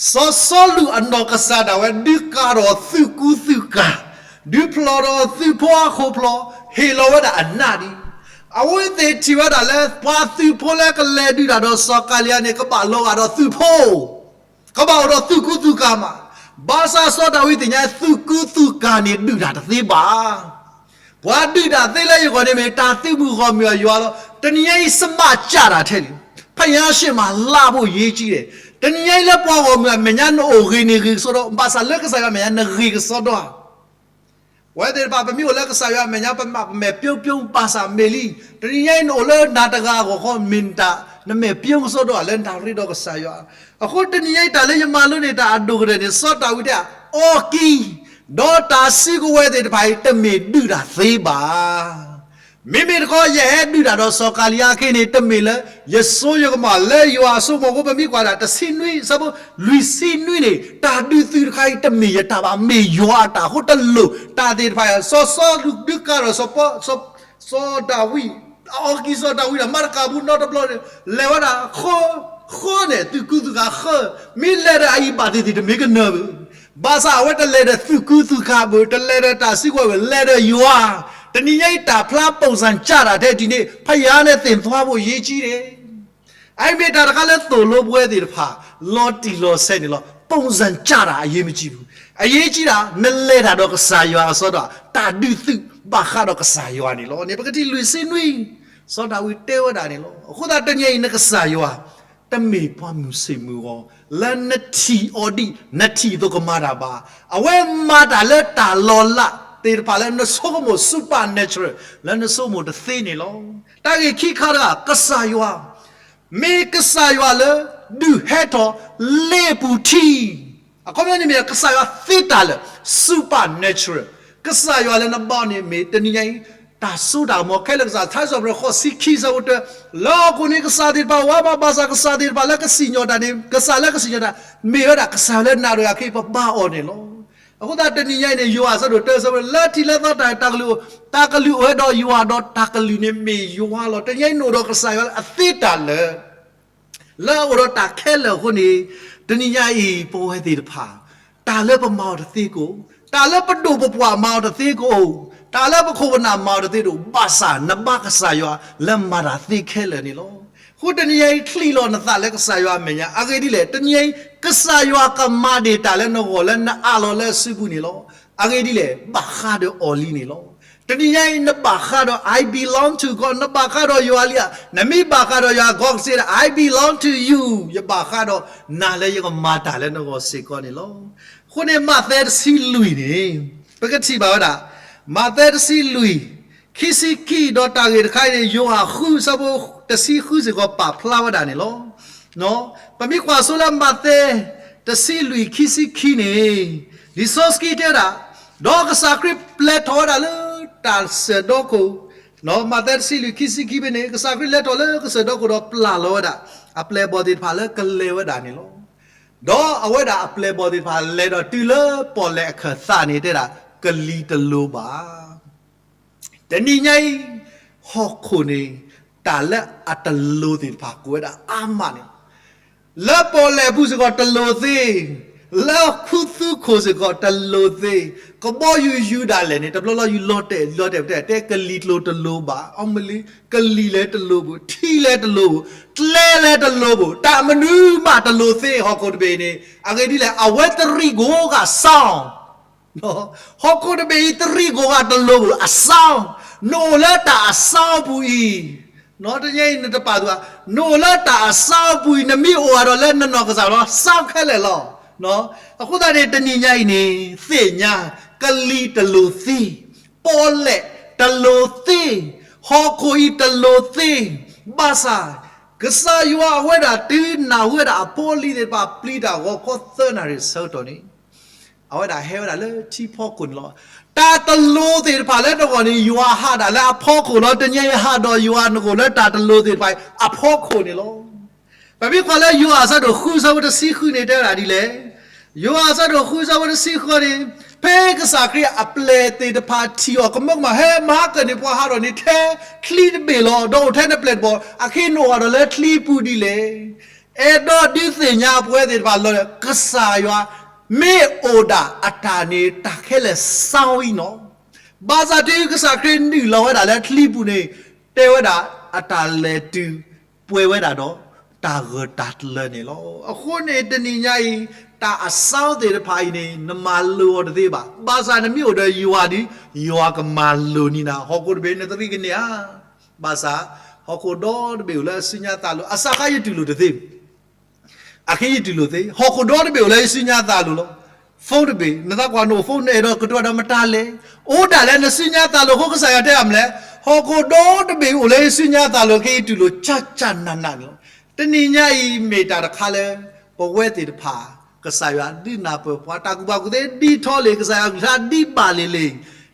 စီၤစီလူးအနီၢ်ကစၢ်ဒၣ်ဝဲ ဒုးကၤဒီးသုးကူသုးကၤ, ဒုးဖျီၣ်ဒီးသုးဖိအခိၣ်ဖျီၣ်, ဟ့ၣ်လီၤဝဲဒၣ်အနၢ်ဒံး. အဝဲသ့ၣ်ထံၣ်ဝဲဒၣ်လၢ ပှၤသုးဖိလၢကလဲၤဒုးတၢ်ဒီးစီၤကၤလံယါန့ၣ် ကဘၣ်လီၤဂာ်ဒီးသုးဖိ ကဘၣ်အိၣ်ဒီးသုးကူသုးကၤမး, ဘၣ်ဆၣ်စီၤဒၤဝံးသ့ၣ်ညါ သုးကူသုးကၤန့ၣ်ဒုးတၢ်တသ့ဘၣ်. ပှၤဒုးတၢ်သ့လၢယဂီၢ်န့ၣ်မ့ၢ် တၢ်သုးမုၢ်ဂီၢ်မုၢ်အယွၤလီၤ. တနံၤညါအံၤ စမးကၢ်တၢ်ထဲန့ၣ်, ဖယါရှ့ၣ်မးလၢ်ဖိယ့ကံဒီး, တနံၤညါအံၤလၢပှၤဂီၢ်မုၢ်အမဲာ်ညါ နအိၣ်ဂ့ၤန့ၣ်ဂ့ၤကစီဒီ, ဘၣ်ဆၣ်လၢကစၢ်ယွၤအမဲာ်ညါ နဂ့ၤကစီဒီဧါ. ပဝဲသ့ၣ်တဖၣ် ပမ့ၢ်အိၣ်လၢကစၢ်ယွၤအမဲာ်ညါ ပမ့ၢ်ပမဲာ်ပျိပျိ ဘၣ်ဆၣ်မ့ၢ်လံ, တနံၤညါအံၤ နအိၣ်လၢနၤတဂၤအဂီၢ်ဃီ မ့ၢ်နတၢ် နမဲာ်ပျိကစီဒီဧါ လၢနတၢ်ရ့ဒီးကစၢ်ယွၤ. အဃိတနံၤညါအံၤ တၢ်လၢယမၤလိန့ၢ်တၢ်အဒိၣ်ကတၢၢ်န့ၣ် စီၤဒၤဝံးတဲ အီကံ ဒီးတၢ်စုကဝဲၤသ့ၣ်တဖၣ်အံၤ တမ့ၢ်ဒုးတၢ်သ့ဘၣ်. မ့မ့ၢ်တခီ ယဟဲဒုးတၢ်ဒီးစီၤကၤလံယါခဲအံၤန့ၣ် တမ့ၢ်လၢ ယစိယကမီၤလၢယွၤအစိကမီၤအဃိ ပမ့ၢ်ကွၢ်ဒၣ်တဆံနွံ အဆၢဖိလွံၢ်ဆံနွံန့ၣ် တၢ်ဒုးသုးတခါအံၤ တမ့ၢ်ယတၢ်ဘၣ် မ့ၢ်ယွၤအတၢ်အဃိတလိၣ် တၢ်သ့ၣ်တဖၣ် စီၤစီလူးဒုးကၤဒီး စီၤ စီၤဒၤဝံး အီကံစီၤဒၤဝံးဒီး မၤတကးဘူးနီတဘျီန့ၣ် လဲၤဝဲဒၣ်ဃၢ ဃၢန့ၣ် သုးကူသုးကၤဃၢ မ့ၢ်လဲၤဒီးအအံၤဘၣ်သ့ၣ်သ့ၣ်တမ့ၢ်ကနၢၤဘၣ်. ဘၣ်ဆၣ်အဝဲတလဲၤဒီးသုးကူသုးကၤဘၣ် တလဲၤဒီးတၢ်စုကဝဲၤဘၣ် လဲၤဒီးယွၤ. တနံၤညါအံၤတၢ်ဖျါ ပုံစံ ကၢ်တၢ်ထဲဒ်န့ၣ် ဖယါန့ၣ်သ့ၣ်သွါဘိယ့ကံဒီး အအံၤမ့ၢ်တၢ်တခါလၢသိၣ်လိပဝဲသ့ၣ်တဖၣ် လီၤတံၢ်လီၤဆဲးန့ၣ်လီၤ. ပုံစံ ကၢ်တၢ်အရေးမကြီးဘူး. အရေးကြီးတာ နလဲၤတၢ်ဒီးကစၢ်ယွၤအစီဒီး တၢ်ဒုးသုးဘၣ်ဃးဒီးကစၢ်ယွၤန့ၣ်လီၤ. န့ၣ် ပကထံၣ်လွံၢ်ဆံနွံ စီၤဒၤဝံးတဲဝဲဒၣ်န့ၣ်လီၤ. အဃိသတးတနံၤအံၤ နကစၢ်ယွၤ တမ့ၢ်ပှၤမုၢ်ဆ့ၣ်မုၢ်ဂီၤ လၢနထံၣ်အီၤဒ် နထံၣ်အသိးကမၤတၢ်ဘၣ်. အဝဲမၤတၢ်လၢတၢ်လီၤလးသ့ၣ်တဖၣ်လၢနဆိကမိၣ် supernatural လၢနဆိကမိၣ်တသ့န့ၣ်လီၤ. တၢ်ဂ့ၢ်ခံခါတဂၤ ကစၢ်ယွၤ မ့ၢ်ကစၢ်ယွၤလၢ ဒုးဟဲထီၣ်လ့အပူၤထံ အခီပညီန့ၣ်မ့ၢ် ကစၢ်ယွၤသ့တၢ်လၢာ် supernatural ကစၢ်ယွၤလၢနဘါန့ၣ်မ့ၢ်တနံၤညါအံၤ တၢ်စိတၢ်ကမီၤခဲလၢာ်ကစၢ်, ထါစံးပတြၢၤ ဃိးဆံခံ ဆၢဖိတၢ, လၢဟီၣ်ခိၣ်န့ၣ် ကစၢ်သ့ၣ်တဖၣ်အိၣ်အါမး, ဘၣ်ဆၣ်ကစၢ်သ့ၣ်တဖၣ်လၢကစံၣ်ညီၣ်တၢ်န့ၣ် ကစၢ်လၢကစံၣ်ညီၣ်တၢ် မ့ၢ်ဝဲဒၣ်ကစၢ်လၢနၤဒီးယၤခဲအံၤ ပဘါအီၤန့ၣ်လီၤ. အဃိသတးတနံၤညါအံၤန့ၣ် ယိၤဟၣ်အဆၢဒိၣ်တၢ ဆၢဖိ လၢထံးလၢသီတၢ် တၢ်ကလုၢ်အိၣ်, တၢ်ကလုၢ်အိၣ်ဝဲဒီးယွၤ, ဒီးတၢ်ကလုၢ်န့ၣ်မ့ၢ်ယွၤလီၤ. တနံၤညါအံၤနအိၣ်ဒီးကစၢ်ယွၤအသ့တၢ်လၢာ် လၢအအိၣ်ဒီးတၢ်ခဲလၢာ်အဃိန့ၣ်, တနံၤညါအံၤ ပဝဲသ့ၣ်တဖၣ် တၢ်လၢပမၤအီၤတသ့ကအိၣ်, တၢ်လၢပဒိၣ်ပပှၢ်မၤအီၤတသ့ကအိၣ်, တၢ်လၢပခိၣ်ပနၢ်မၤအီၤတသ့တအိၣ်, ဘၣ်ဆၣ်နဘါကစၢ်ယွၤလၢမၤတၢ်သ့ခဲလၢာ်န့ၣ်လီၤ. အဃိတနံၤညါအံၤ ချံးလီၤနသးလၢကစၢ်ယွၤအမဲာ်ညါ, အဂ့ၢ်ဒ်လဲၣ်, တနံၤညါအံၤ ကစၢ်ယွၤကမၤဒံးတၢ်လၢနဂီၢ်လၢနအးလီၤလၢအစုပူၤန့ၣ်လီၤ. အဂ့ၢ်ဒ်လဲၣ်, ဘၣ်ဃးဒီးအီၤလံန့ၣ်လီၤ. တနံၤညါအံၤ နဘၣ်ဃးဒီး I belong to God, နဘၣ်ဃးဒီးယွၤလံဧါ. နမ့ၢ်ဘၣ်ဃးဒီးယွၤ ကီးကစ့ဒီး I belong to you, ယဘၣ်ဃးဒီးနၤလၢယကမၤတၢ်လၢနဂီၢ်စ့ၢ်ကီးန့ၣ်လီၤ. အဃိန့ၣ် မးသဲတဆံလွံၢ်န့ၣ် ပကထံၣ်ဘၣ်ဝဲဒၣ်, မးသဲတဆံလွံၢ် ခံဆံခံ ဒီးတၢ်ဂ့ၢ်တခါအံၤန့ၣ် ယိၤဟၣ်ဃု ဆၢဖိတဆံဃုစ့ၢ်ကီး ပာ်ဖျါဝဲဒၣ်န့ၣ်လီၤ. ပမ့ၢ်ကွၢ်ဆိလၢမးသဲ တဆံလွံၢ် ခံဆံခံန့ၣ် လံာ်စီဆှံတဲဝဲဒၣ်, ဒီးကစၢ်ခရံာ်ပျဲထီၣ်ဝဲဒၣ်လၢတၢ်ဆၢၣ်ဒီခိၣ်, မးသဲတဆံလွံၢ် ခံဆံခံဖဲန့ၣ် ကစၢ်ခရံာ်လဲၤထီၣ်လၢကစၢၢ်ဒီခိၣ်ဒီး ပျၢ်လီၤဝဲဒၣ်အပျဲၢ်အဘီၣ်သ့ၣ်တဖၣ်လၢကလဲၤဝဲဒၣ်န့ၣ်လီၤ. ဒီးအဝဲဒၣ်အပျဲၢ်အဘီၣ်သ့ၣ်တဖၣ် လဲၤဒီးတုၤလၢပီၣ်လဲၣ်အခၢၣ်သးန့ၣ် တဲဒၣ် ကလံၤတလိၤဘၣ်. တနံၤညါအံၤ ဟီၣ်ခိၣ်န့ၣ် တၢ်လၢအတလိၤသ့ၣ်တဖၣ် ကအိၣ်ဝဲဒၣ်အါမးန့ၣ်, လၢပီၣ်လဲၣ်အပူၤစ့ၢ်ကီးတလိၤသ့, လၢခူသူခိၣ်စ့ၢ်ကီးတလိၤသ့, ကဘီယူၤယူၤဒၣ်လဲာ်န့ၣ် တဘျီလီၤယူၤလီၤတဲာ်လီၤတဲာ်တဲာ် တဲကလံၤတလိၤတလိၤဘၣ်. အီမ့ၢ်လံ ကလံၤလဲၤတလိၤဘၣ်, ထံလဲၤတလိၤဘၣ်, ကျဲလဲၤတလိၤဘၣ်, တၢ်မနုၤမးတလိၤသ့ ဟီၣ်ခိၣ်တဘ့ၣ်အံၤန့ၣ်. အဂ့ၢ်ဒ်လဲၣ်, အဝဲတရံးကိးဂၤ sound ဟီၣ်ခိၣ်တဘ့ၣ်အံၤတရံးကိးဂၤတလိၤဘၣ် အ sound, နအိၣ်လၢတၢ်အ sound အပူၤအံၤ, တနံၤညါအံၤနတပာ်သူဘၣ်, နအိၣ်လၢတၢ်အ sound အပူၤအံၤ နမ့ၢ်အိၣ်ဝဲဒီးလၢနနီၢ်ကစၢ်ဒီး sound ခဲလၢာ်လီၤ. အဃိသတးန့ၣ် တနံၤညါအံၤန့ၣ် သ့ၣ်ညါ ကလံၤတလိၤသ့, ပီၣ်လဲၣ်တလိၤသ့, ဟီၣ်ခိၣ်အံၤတလိၤသ့, ဘၣ်ဆၣ် ကစၢ်ယွၤအဝဲဒၣ်တုၤနၢ်ဟူဝဲဒၣ်အဖိအလံၤသ့ၣ်တဖၣ် ပျံၤတၢ်ဂီၤခီသၢနၣ်ရံၣ်ဆၢကတီၢ်န့ၣ် အဝဲဒၣ်ဟဲဝဲဒၣ်လၢထံဖီခိၣ်န့ၣ်လီၤ. တၢ်တလိၤသ့ၣ်တဖၣ်လၢနဂီၢ်န့ၣ် ယွၤဟးဒၣ်လၢအဖီခိၣ်လီၤ. တနံၤညါအံၤဟးဒီးယွၤနဂီၢ်လၢတၢ်တလိၤသ့ၣ်တဖၣ်အဖီခိၣ်န့ၣ်လီၤ. ပမ့ၢ်ကွၢ်လၢယိၤဟၣ်အဆၢဒိၣ်ဃုဆၢဖိတဆံဃုန့ၣ် တဲဝဲဒၣ်ဒ်လဲၣ်. ယိၤဟၣ်အဆၢဒိၣ်ဃုဆၢဖိတဆံဃုန့ၣ်, ဖဲကစၢ်ခရံာ်အပျဲၢ်သ့ၣ်တဖၣ်ထံၣ်အီၤ ကမၢကမၣ် ဟဲမၤဟါကၢၣ်န့ၢ်ပှၤဟးထီၣ်န့ၣ် ထဲချံတဘ့ၣ်လီၤ. ဒီးအိၣ်ထဲနပျဲၢ်တဘီၣ် အဃ့နအိၣ်ဂၢၢ်ဒီးလၢချံပူၤဒ်လဲၣ်. အဲၣ်ဒိးဒုးသ့ၣ်ညါပဝဲသ့ၣ်တဖၣ်လၢ ကစၢ်ယွၤမ့ၢ်အိၣ်ဒၣ်အတၢ်န့ၣ် တၢ်ခဲလၢာ် sound အံၤနီၤ. ဘၣ်ဆၣ်တုၤကစၢ်ခရံာ်နုာ်လီၤဝဲဒၣ်လၢချံပူၤန့ၣ် တဲဝဲဒၣ်အတၢ်လဲၤတုၤပှဲၤဝဲဒၣ်ဒီးတၢ်ဂၢၢ်တၢ်ကျၢၤန့ၣ်လီၤ. အဃိန့ၣ်တနံၤညါအံၤ တၢ်အ sound သ့ၣ်တဖၣ်အံၤန့ၣ် နမၤလိာ်အီၤတသ့ဘၣ်. ဘၣ်ဆၣ်နမ့ၢ်အိၣ်ဒီးယွၤဒီး ယွၤကမၤလိာ်န့ၢ်နၤ. ဟီၣ်ခိၣ်တဘ့ၣ်နသရံးကန့ၢ်ဧါ. ဘၣ်ဆၣ် ဟီၣ်ခိၣ်ဒီတဘ့ၣ်အိၣ်လၢအစုညါသးလိၤ အစးခါယတူၢ်လိာ်တသ့ အဃ့ယတူၢ်လိာ်သ့ ဟီၣ်ခိၣ်ဒီတဘ့ၣ်အိၣ်လၢယစုညါသးလိၤလီၤ. phone တဘ့ၣ် နသးကွၢ်နအိၣ် phone နအဲၣ်ဒိးကတိၤဒီးမတၤလဲၣ်. အိၣ်ဒၣ်လဲာ်နစုညါသးလိၤအဃိ ကစၢ်ယွၤတဲအမလဲၣ်. ဟီၣ်ခိၣ်ဒီတဘ့ၣ်အိၣ်လၢယစုညါသးလိၤ ဃ့ယတူၢ်လိာ် ကၢ်ကၢ်နးနးန့ၣ်လီၤ. တနံၤညါအံၤမ့ၢ်တၢ်တခါလၢ ပဝဲသ့ၣ်တဖၣ် ကစၢ်ယွၤဒုးနၢ်ပၢၢ်ပှၤ တၢ်ကူၣ်ဘၣ်ကူၣ်သ့ဒ်ထီလံ ကစၢ်ယွၤကလုၢ်ကထါဒ်ဘၣ်လံလံ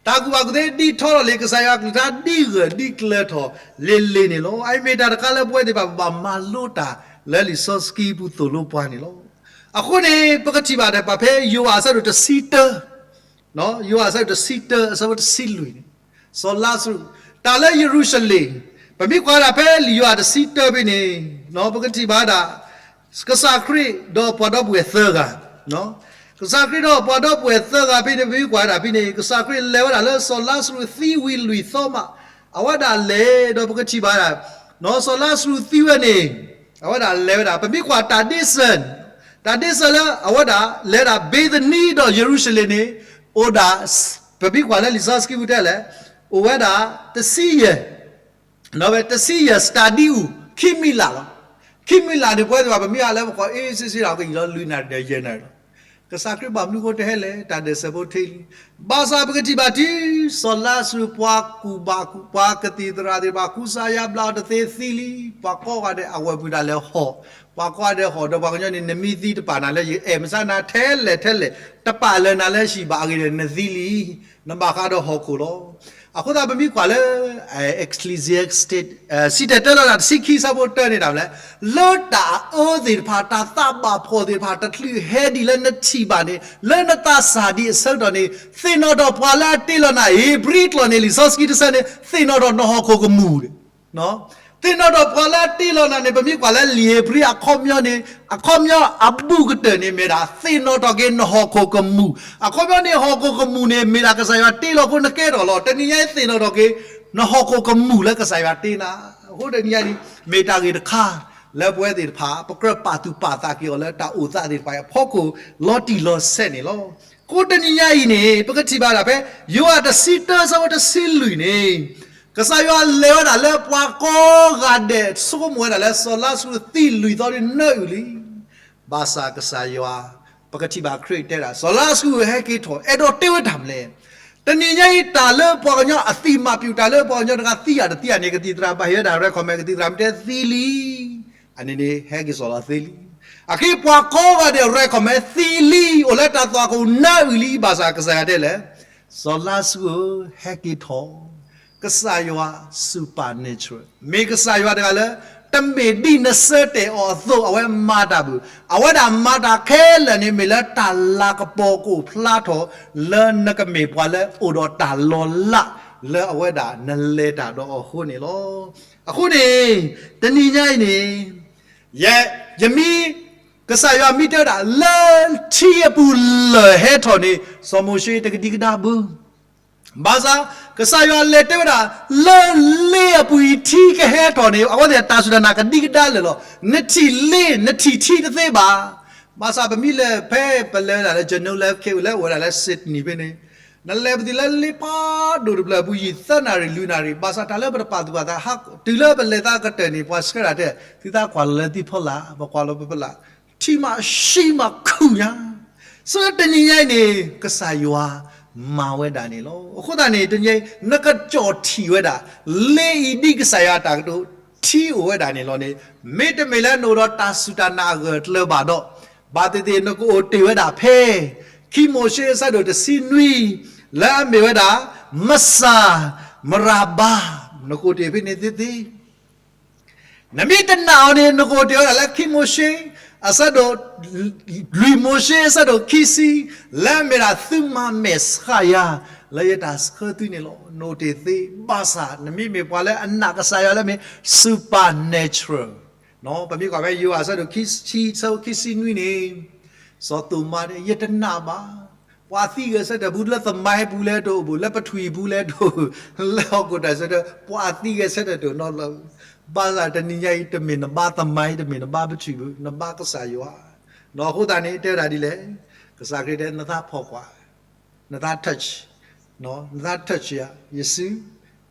တၢ်ကူၣ်ဘၣ်ကူၣ်သ့ဒ်ထီလီၤလံ ကစၢ်ယွၤကလုၢ်ကထါဒ်ဂၢၢ်ဒ်ကျၢၤထီၣ်လံလံန့ၣ်လီၤ. အအံၤမ့ၢ်တၢ်တခါလၢပဝဲသ့ၣ်တဖၣ် ပဘၣ်မၤလိတၢ်လၢလံာ်စီဆှံပူၤသိၣ်လိပှၤန့ၣ်လီၤ. အဃိန့ၣ် ပကထံၣ်ဘၣ်ဒီးပှၤဖဲယိၤဟၣ်အဆၢဒိၣ်တဆံတၢ ယိၤဟၣ်အဆၢဒိၣ်တဆံတၢ အဆၢဖိတဆံလွံၢ်န့ၣ် စီၤလါစရူး တၢ်လၢယရူၤၡလ့ၣ် ပမ့ၢ်ကွၢ်ဒၣ်ဖဲလံာ်ယိၤဟၣ်တဆံတၢဖဲန့ၣ် ပကထံၣ်ဘၣ်ဒၣ် ကစၢ်ခရံာ်ဒီးပှၤဒီပုၢ်ဝဲၢ်သၢဂၤ, ကစၢ်ခရံာ်ဒီးပှၤဒီပုၢ်ဝဲၢ်သၢဂၤဖဲန့ၣ် ပမ့ၢ်ကွၢ်ဒၣ်ဖဲန့ၣ် ကစၢ်ခရံာ်လဲၤဝဲဒၣ်လၢစီၤလါစရူးသံဝံၤလွံၢ်သီမး, အဝဲဒၣ်လဲၤဒီးပကထံၣ်ဘၣ်ဒၣ် စီၤလါစရူးသံဝဲန့ၣ် အဝဲဒၣ်လဲၤဝဲဒၣ် ပမ့ၢ်ကွၢ်တၢ်ဒ့စၢၤ, တၢ်ဒ့စၢၤလၢအဝဲဒၣ်လဲၤဒၣ် ဘ့းသနံဒီးယရူၤၡလ့ၣ်န့ၣ် အိၣ်ဒၣ် ပမ့ၢ်ကွၢ်လၢလံာ်စီဆှံပူၤတဲလဲၣ် အိၣ်ဝဲဒၣ်တဆံယဲၢ် တဆံယဲၢ် စတၢဒံအူၣ် ခံမံးလးလီၤ. ခံမံးလးန့ၣ် ပဝဲသ့ၣ်တဖၣ် ပမ့ၢ်ဟးလၢပဃီ အ့စ့စ့ဒီး ကယံာ်လီၤလွံၢ်နၣ်ရံၣ်ဒီးယဲၢ်နၣ်ရံၣ်လီၤ. ကစၢ်ခရံာ်ဘၣ်မနုၤအဃိတဟဲလဲၣ် တၢ်ဒ့စၢၤဖိထံလံ. ဘၣ်ဆၣ်ပကထံၣ်ဘၣ်တုၤ စီၤလါစရူးပှၤကူၣ်ဘၣ်ကူၣ် ပှၤကသံၣ်သရၣ်သ့ၣ်တဖၣ် ကူစါယါဘျါအီၤတသ့သံလံ. ပှၤကိးဂၤဒဲးအဝဲၢ်ပူၤဒၣ်လဲာ်ဟီၣ်, ပှၤကိးဂၤဒဲးဟီၣ်ဒီးပှၤကညီန့ၣ် နမ့ၢ်သံတပာ်နၤလၢယအဲၣ်မဆါနၤထဲလဲၣ်ထဲလဲၣ် တပာ်လၢၤနၤလၢဟံၣ်ဘၣ်အဂ့ၢ်ဒီးနသံလံ. နဘၣ်ဃးဒီးဟီၣ်ခိၣ်လီၤ. အဃိသတးပမ့ၢ်ကွၢ်လၢ Ecclesiastes စံၣ်တဲၤတဲလီၤတၢ်တဆံခံဆၢဖိတၢန့ၣ်ဒၣ်လဲၣ်, လၢတၢ်အၢသ့ၣ်တဖၣ် တၢ်သးဘၣ်ဖှီၣ်သ့ၣ်တဖၣ် တချုးဟဲဒံးလၢနထံၣ်ဘၣ်န့ၣ် လၢနသးစၢ်ဒံးအဆၢကတီၢ်န့ၣ် သ့ၣ်နီၣ်ထီၣ်ပှၤလၢအတ့လီၤနၤ, ဧ့ၤဘြံၤကျိာ်န့ၣ် လံာ်စီဆှံတဆၢန့ၣ် သ့ၣ်နီၣ်ထီၣ်နဟီၣ်ခိၣ်ကမူၣ် သ့ၣ်နီၣ်ထီၣ်ပှၤလၢအတ့လီၤနၤန့ၣ် ပမ့ၢ်ကွၢ်လၢလံာ်ဧ့ၤဘြံၤအခီပညီန့ၣ် အခီပညီအဘူးကတၢၢ်န့ၣ် မ့ၢ်ဒၣ်သ့ၣ်နီၣ်ထီၣ်က့ၤနဟီၣ်ခိၣ်ကမူၣ်. အခီပညီန့ၣ် ဟီၣ်ခိၣ်ကမူၣ်န့ၣ် မ့ၢ်ဒၣ်ကစၢ်ယွၤတ့လီၤအဃိနကဲထီၣ်လီၤ. တနံၤညါအံၤသ့ၣ်နီၣ်ထီၣ်က့ၤ နဟီၣ်ခိၣ်ကမူၣ်လၢကစၢ်ယွၤတ့နၤ. အဃိတနံၤညါအံၤ မ့ၢ်တၢ်ဂ့ၢ်တခါ လၢပဝဲသ့ၣ်တဖၣ် ပကြၢးပာ်သူၣ်ပာ်သးက့ၤအီၤလၢတၢ်အိၣ်သးသ့ၣ်တဖၣ်အံၤအဖီခိၣ် လီၤတံၢ်လီၤဆဲးန့ၣ်လီၤ. အဃိတနံၤညါအံၤန့ၣ် ပကထံၣ်ဘၣ်ဒၣ်ဖဲ ယိၤဟၣ်တဆံတၢဆၢဖိတဆံလွံၢ်န့ၣ် ကစၢ်ယွၤလဲၤဝဲဒၣ်လၢပှၤကိးဂၤဒဲး ဆိကမိၣ်ဝဲဒၣ်လၢစီၤလါစရူးသံလွံၢ်သီဒ်နၢအုၣ်လံ. ဘၣ်ဆၣ်ကစၢ်ယွၤ ပကထံၣ်ဘၣ်ခရံာ်တဲဒၣ် စီၤလါစရူးဧၢ ဟဲက့ၤထီၣ်, အဲၣ်ဒိးတဲဝဲတၢ်မနုၤလဲၣ်. တနံၤညါအံၤ တၢ်လၢပှၤကညီအသံၣ်မၤပျူၣ် တၢ်လၢပှၤကညီတဂၤသံယၤတသံယၤန့ၣ် ကသံၣ်သရၣ်ဘၣ်ဟ့ၣ်ဝဲဒၣ် recommend ကသံၣ်သရၣ်မ့ၢ်တဲသံလံ အန့ၣ်န့ၣ် ဟဲက့ၤစိာ်လီၤသ့လံ. အဃိပှၤကိးဂၤဒဲး recommend သံလံ အိၣ်လၢတၢ်သွၣ်ခိၣ်နၢအုၣ်လံ. ဘၣ်ဆၣ်ကစၢ်ယွၤတဲလဲၣ်, စီၤလါစရူးဧၢ ဟဲက့ၤထီၣ်. ကစၢ်ယွၤ supernatural မ့ၢ်ကစၢ်ယွၤတဂၤလၢ တမ့ၢ်ဒ်နဆၢတဲာ်အီၤအသိး အဝဲမၤတၢ်ဘၣ်. အဝဲဒၣ်မၤတၢ်ခဲလၢာ်န့ၣ် မ့ၢ်လၢတၢ်လၤကပီၤကအိၣ်ဖျါထီၣ် လၢနကမ့ၢ်ပှၤလၢအိၣ်ဒီးတၢ်လီၤလး လၢအဝဲဒၣ်နလဲၤတၢ်ဒီးအီၤအဃိန့ၣ်လီၤ. အဃိန့ၣ် တနံၤညါအံၤန့ၣ် ယဲ, ယမ့ၢ်, ကစၢ်ယွၤမ့ၢ်တဲဝဲဒၣ် လၢထံအပူၤလၢၢ်ဟဲထီၣ်န့ၣ် စီၤမိၤၡ့တကဒံကဒါဘၣ်. ဘၣ်ဆၣ် ကစၢ်ယွၤလဲၤတဲဝဲဒၣ် လၢလ့အပူၤအံၤထံကဟဲထီၣ်န့ၣ် အဝဲသ့ၣ်တၢ်စူၢ်တၢ်နာ်ကဒံကဒါလၢာ်လီၤ. နထံၣ်လ့ နထံၣ်ထံတသ့ဘၣ်. ဘၣ်ဆၣ်ပမ့ၢ်လဲၤဖဲပလဲၤဝဲဒၣ်လၢ Geelong လၢ Cairns လၢအိၣ်ဝဲဒၣ်လၢ Sydney ဖဲန့ၣ် နလဲၤပသံးလၢလ့ပှၤဒိၣ်တဖျၢၣ်အပူၤယံာ်သၢနၣ်ရံၣ်လွံၢ်နၣ်ရံၣ် ဘၣ်ဆၣ်တၢ်လၢပတပာ်သူၣ်ပာ်သးဟး တုၤလၢပလဲၤသးကတၢၢ်န့ၣ် ပှၤဆှၢတၢ်တဲ သုသးကွၢ်လီၤလၢသုဖီလာ် ပကွၢ်လီၤပဖီလာ် ထံမးဆှံမးခူၣ်ညါ ဆူတနံၤညါအံၤန့ၣ် ကစၢ်ယွၤမၤဝဲဒၣ်န့ၣ်လီၤ. အဃိသတးန့ၣ် တနံၤညါအံၤ နကကၠီၣ်ထံၣ်ဝဲဒၣ် လ့အံၤဒ်ကစၢ်ယွၤအတၢ်ကတိၤ ထံအိၣ်ဝဲဒၣ်န့ၣ်လီၤန့ၣ် မ့တမ့ၢ်လၢနအိၣ်ဒီးတၢ်စူၢ်တၢ်နာ်အဂၢၢ်အကျၢၤဘၣ်ဒီး ဘၣ်သ့ၣ်သ့ၣ်နကအိၣ်တ့ၢ်ဝဲဒၣ်ဖဲ ခံမိၤၡ့အဆၢဒိၣ်တဆံနွံ လၢအမ့ၢ်ဝဲဒၣ် မစၢ်မရၤဘါ နကအိၣ်တ့ၢ်ဖဲန့ၣ်သ့သ့ နမ့ၢ်တနာ်အီၤန့ၣ် နကအိၣ်တ့ၢ်ဝဲဒၣ်လၢခံမိၤၡ့ အဆၢဒိၣ် လွံၢ်မိၤၡ့အဆၢဒိၣ်ခံဆံ လၢအမ့ၢ်ဒၣ်သုမၤမဲာ်ဆှးယၤ လၢယတၢ်ဆှၢသုန့ၣ်လီၤ. နအိၣ်တ့ၢ်သ့ ဘၣ်ဆၣ် နမ့မ့ၢ်ပှၤလၢအနာ်ကစၢ်ယွၤလၢမ့ၢ် supernatural ပမ့ၢ်ကွၢ်ဖဲယိၤဟၣ်အဆၢဒိၣ်ခံဆံ ဆၢဖိခံဆံနွံန့ၣ် စီၤသိၤမါတဲ ယတနာ်ဘၣ်. ပှၤသံဂဲၤဆၢထၢၣ်ပူၤ လၢသမိုင်းပူၤလဲၣ်တအိၣ်ဘၣ်, လၢပထံၣ်ပူၤလဲၣ်တအိၣ်ဘၣ်, လၢဟီၣ်ခိၣ်တၢ်ဆၢထၢၣ် ပှၤသံဂဲၤဆၢထၢၣ်တအိၣ်နီတဘျီဘၣ်. ဘၣ်ဆၣ်တနံၤညါအံၤ တမ့ၢ်နဘါသမိုင်း တမ့ၢ်နဘါပထံၣ်ဘၣ်, နဘါကစၢ်ယွၤ. ဒီးအဃိသတးန့ၣ် တဲဝဲဒၣ်ဒ်လဲၣ်, ကစၢ်ခရံာ်တဲ နသးဖီၣ်ကွၢ် နသး touch, နသး touch ယၤ, ယစု,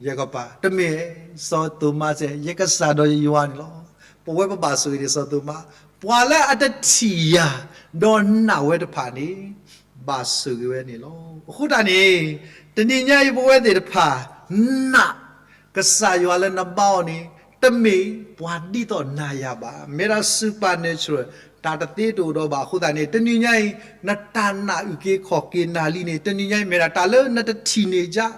ယကပၤ, တမ့ၢ်, စီၤသိၤမါစဲး, ယကစၢ်ဒီးယယွၤန့ၣ်လီၤ. ပဝဲပဘၣ်ဆိၣ်ဂ့ၤန့ၣ် စီၤသိၤမါ, ပှၤလၢအတထံၣ်ယၤ, ဒီးနာ်ဝဲတဖၣ်န့ၣ်, ဘၣ်ဆိၣ်ဂ့ၤဝဲန့ၣ်လီၤ. အဃိတၢ်န့ၣ်, တနံၤညါအံၤပဝဲသ့ၣ်တဖၣ်, နာ်, ကစၢ်ယွၤလၢနဘါအီၤန့ၣ်, တမ့ၢ်ပှၤဒ်သိးနၤယၤဘၣ်. မ့ၢ်ဒၣ် supernatural တၢ်တသ့တအိၣ်ဒီးဘၣ်အဃိသတးန့ၣ်, တနံၤညါအံၤ နတၢ်နာ်အုၣ်က့ၤခီၣ်က့ၤနၤလံန့ၣ်, တနံၤညါအံၤမ့ၢ်ဒၣ်တၢ်လၢနတထံၣ်န့ၢ်ယၤ,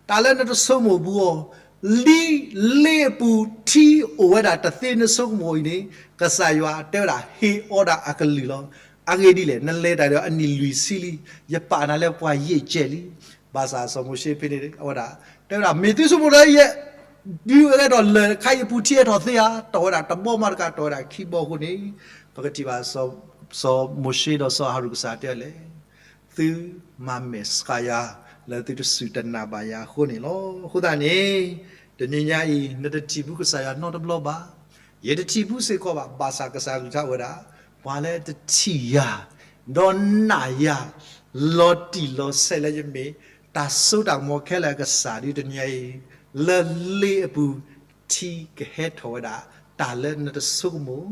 တၢ်လၢနတဆိကမိၣ်ဘူးအီၤ, လံလ့အပူၤထံအိၣ်ဝဲဒၣ်တသ့နဆိကမိၣ်အံၤန့ၣ်, ကစၢ်ယွၤတဲဝဲဒၣ်ဟ့ၣ်အီဒၣ်အကလုၢ်လီၤ. အဂ့ၢ်ဒ်လဲၣ်, နလဲၤတၢ်ဒီးအနံၣ်လွံၢ်ဆံလံ, ယပာ်နၤလၢပှၤယံာ်ကဲးလံ. ဘၣ်ဆၣ်စီၤမိၤၡ့ဖဲန့ၣ် အဝဲဒၣ်, တဲဝဲဒၣ် မ့ၢ်သုဆိကမိၣ်လၢယဲ, ဒုးအဂဲၤဒီးလၢၢ်တခါအံၤအပူၤထံဟဲထီၣ်သ့ဧါ, တီၢ်ဝဲဒၣ်တဘီမးတကး တီၢ်ဝဲဒၣ်ခံဘီအဃိန့ၣ်, ပကထံၣ်ဘၣ် စီၤမိၤၡ့ဒီးစီၤအၤဟရိၣ်ကစၢ်တဲလဲၣ်, သုမၤမဲာ်ဆှးယၤ, လၢသုတစူၢ်တနာ်ဘၣ်ယၤအဃိန့ၣ်လီၤ. အဃိသတးန့ၣ်, တနံၤညါအံၤ နတထံၣ်ဘူးကစၢ်ယွၤနီတဘျီဘၣ်. ယတထံၣ်ဘူးစ့ၢ်ကီးဘၣ်, ဘၣ်ဆၣ်ကစၢ်ကလုၢ်ကထါအိၣ်ဝဲဒၣ်, ပှၤလၢတထံၣ်ယၤ, ဒီးနာ်ယၤ, လီၤတံၢ်လီၤဆဲးလၢယမ့ၢ်, တၢ်စိတၢ်ကမီၤခဲလၢာ်အကစၢ်ဒ်တနံၤညါအံၤ, လၢလ့အပူၤ, ထံကဟဲထီၣ်ဝဲဒၣ်, တၢ်လၢနတဆိကမိၣ်,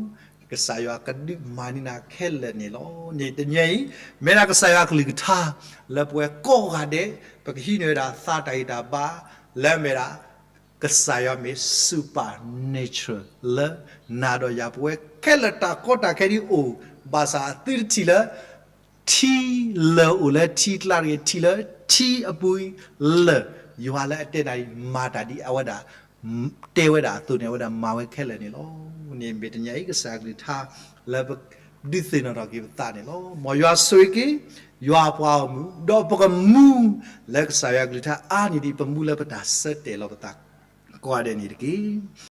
ကစၢ်ယွၤကဒုးမၤန့ၢ်နၤခဲလၢာ်န့ၣ်လီၤ. န့ၣ်တနံၤညါအံၤ, မ့ၢ်ဒၣ်ကစၢ်ယွၤကလုၢ်ကထါ, လၢပဝဲကိးဂၤဒဲး, ပကဟံးန့ၢ်ဝဲဒၣ်သးတၢ်ဂံၢ်တၢ်ဘါ, လၢအမ့ၢ်ဒၣ် ကစၢ်ယွၤမ့ၢ် supernatural လၢနၤဒီးယၤပဝဲခဲလၢာ်တၢ်ကီတၢ်ခဲဒ်အိၣ်, ဘၣ်ဆၣ်သုတထံၣ်လၢ ထံလၢာ်အိၣ်လၢထံကျါတဂ့ၤ, ထံၣ်လၢထံအပူၤလၢာ်, ယွၤလၢအတဲနၤအံၤ မၤတၢ်ဒ်အဝဲဒၣ်တဲဝဲဒၣ်အသိးန့ၣ် အဝဲဒၣ်မၤဝဲခဲလၢာ်န့ၣ်လီၤ. န့ၣ်မ့ၢ်တနံၤအံၤ ကစၢ်အကလုၢ်ကထါလၢပ ဒုးသ့ၣ်နီၣ်ထီၣ်က့ၤပသးန့ၣ်လီၤ. မ်ယွၤဆိၣ်ဂ့ၤက့ၤ ယွၤအပှၤဂီၢ်မုၢ် ဒီးပကမူလၢကစၢ်ယွၤကလုၢ်ကထါအါန့ၢ်ဒံး ပမူလၢပတၢ်ဆၢတဲာ်လီၤပသးကိးဂၤဒဲးန့ၣ်တက့ၢ်.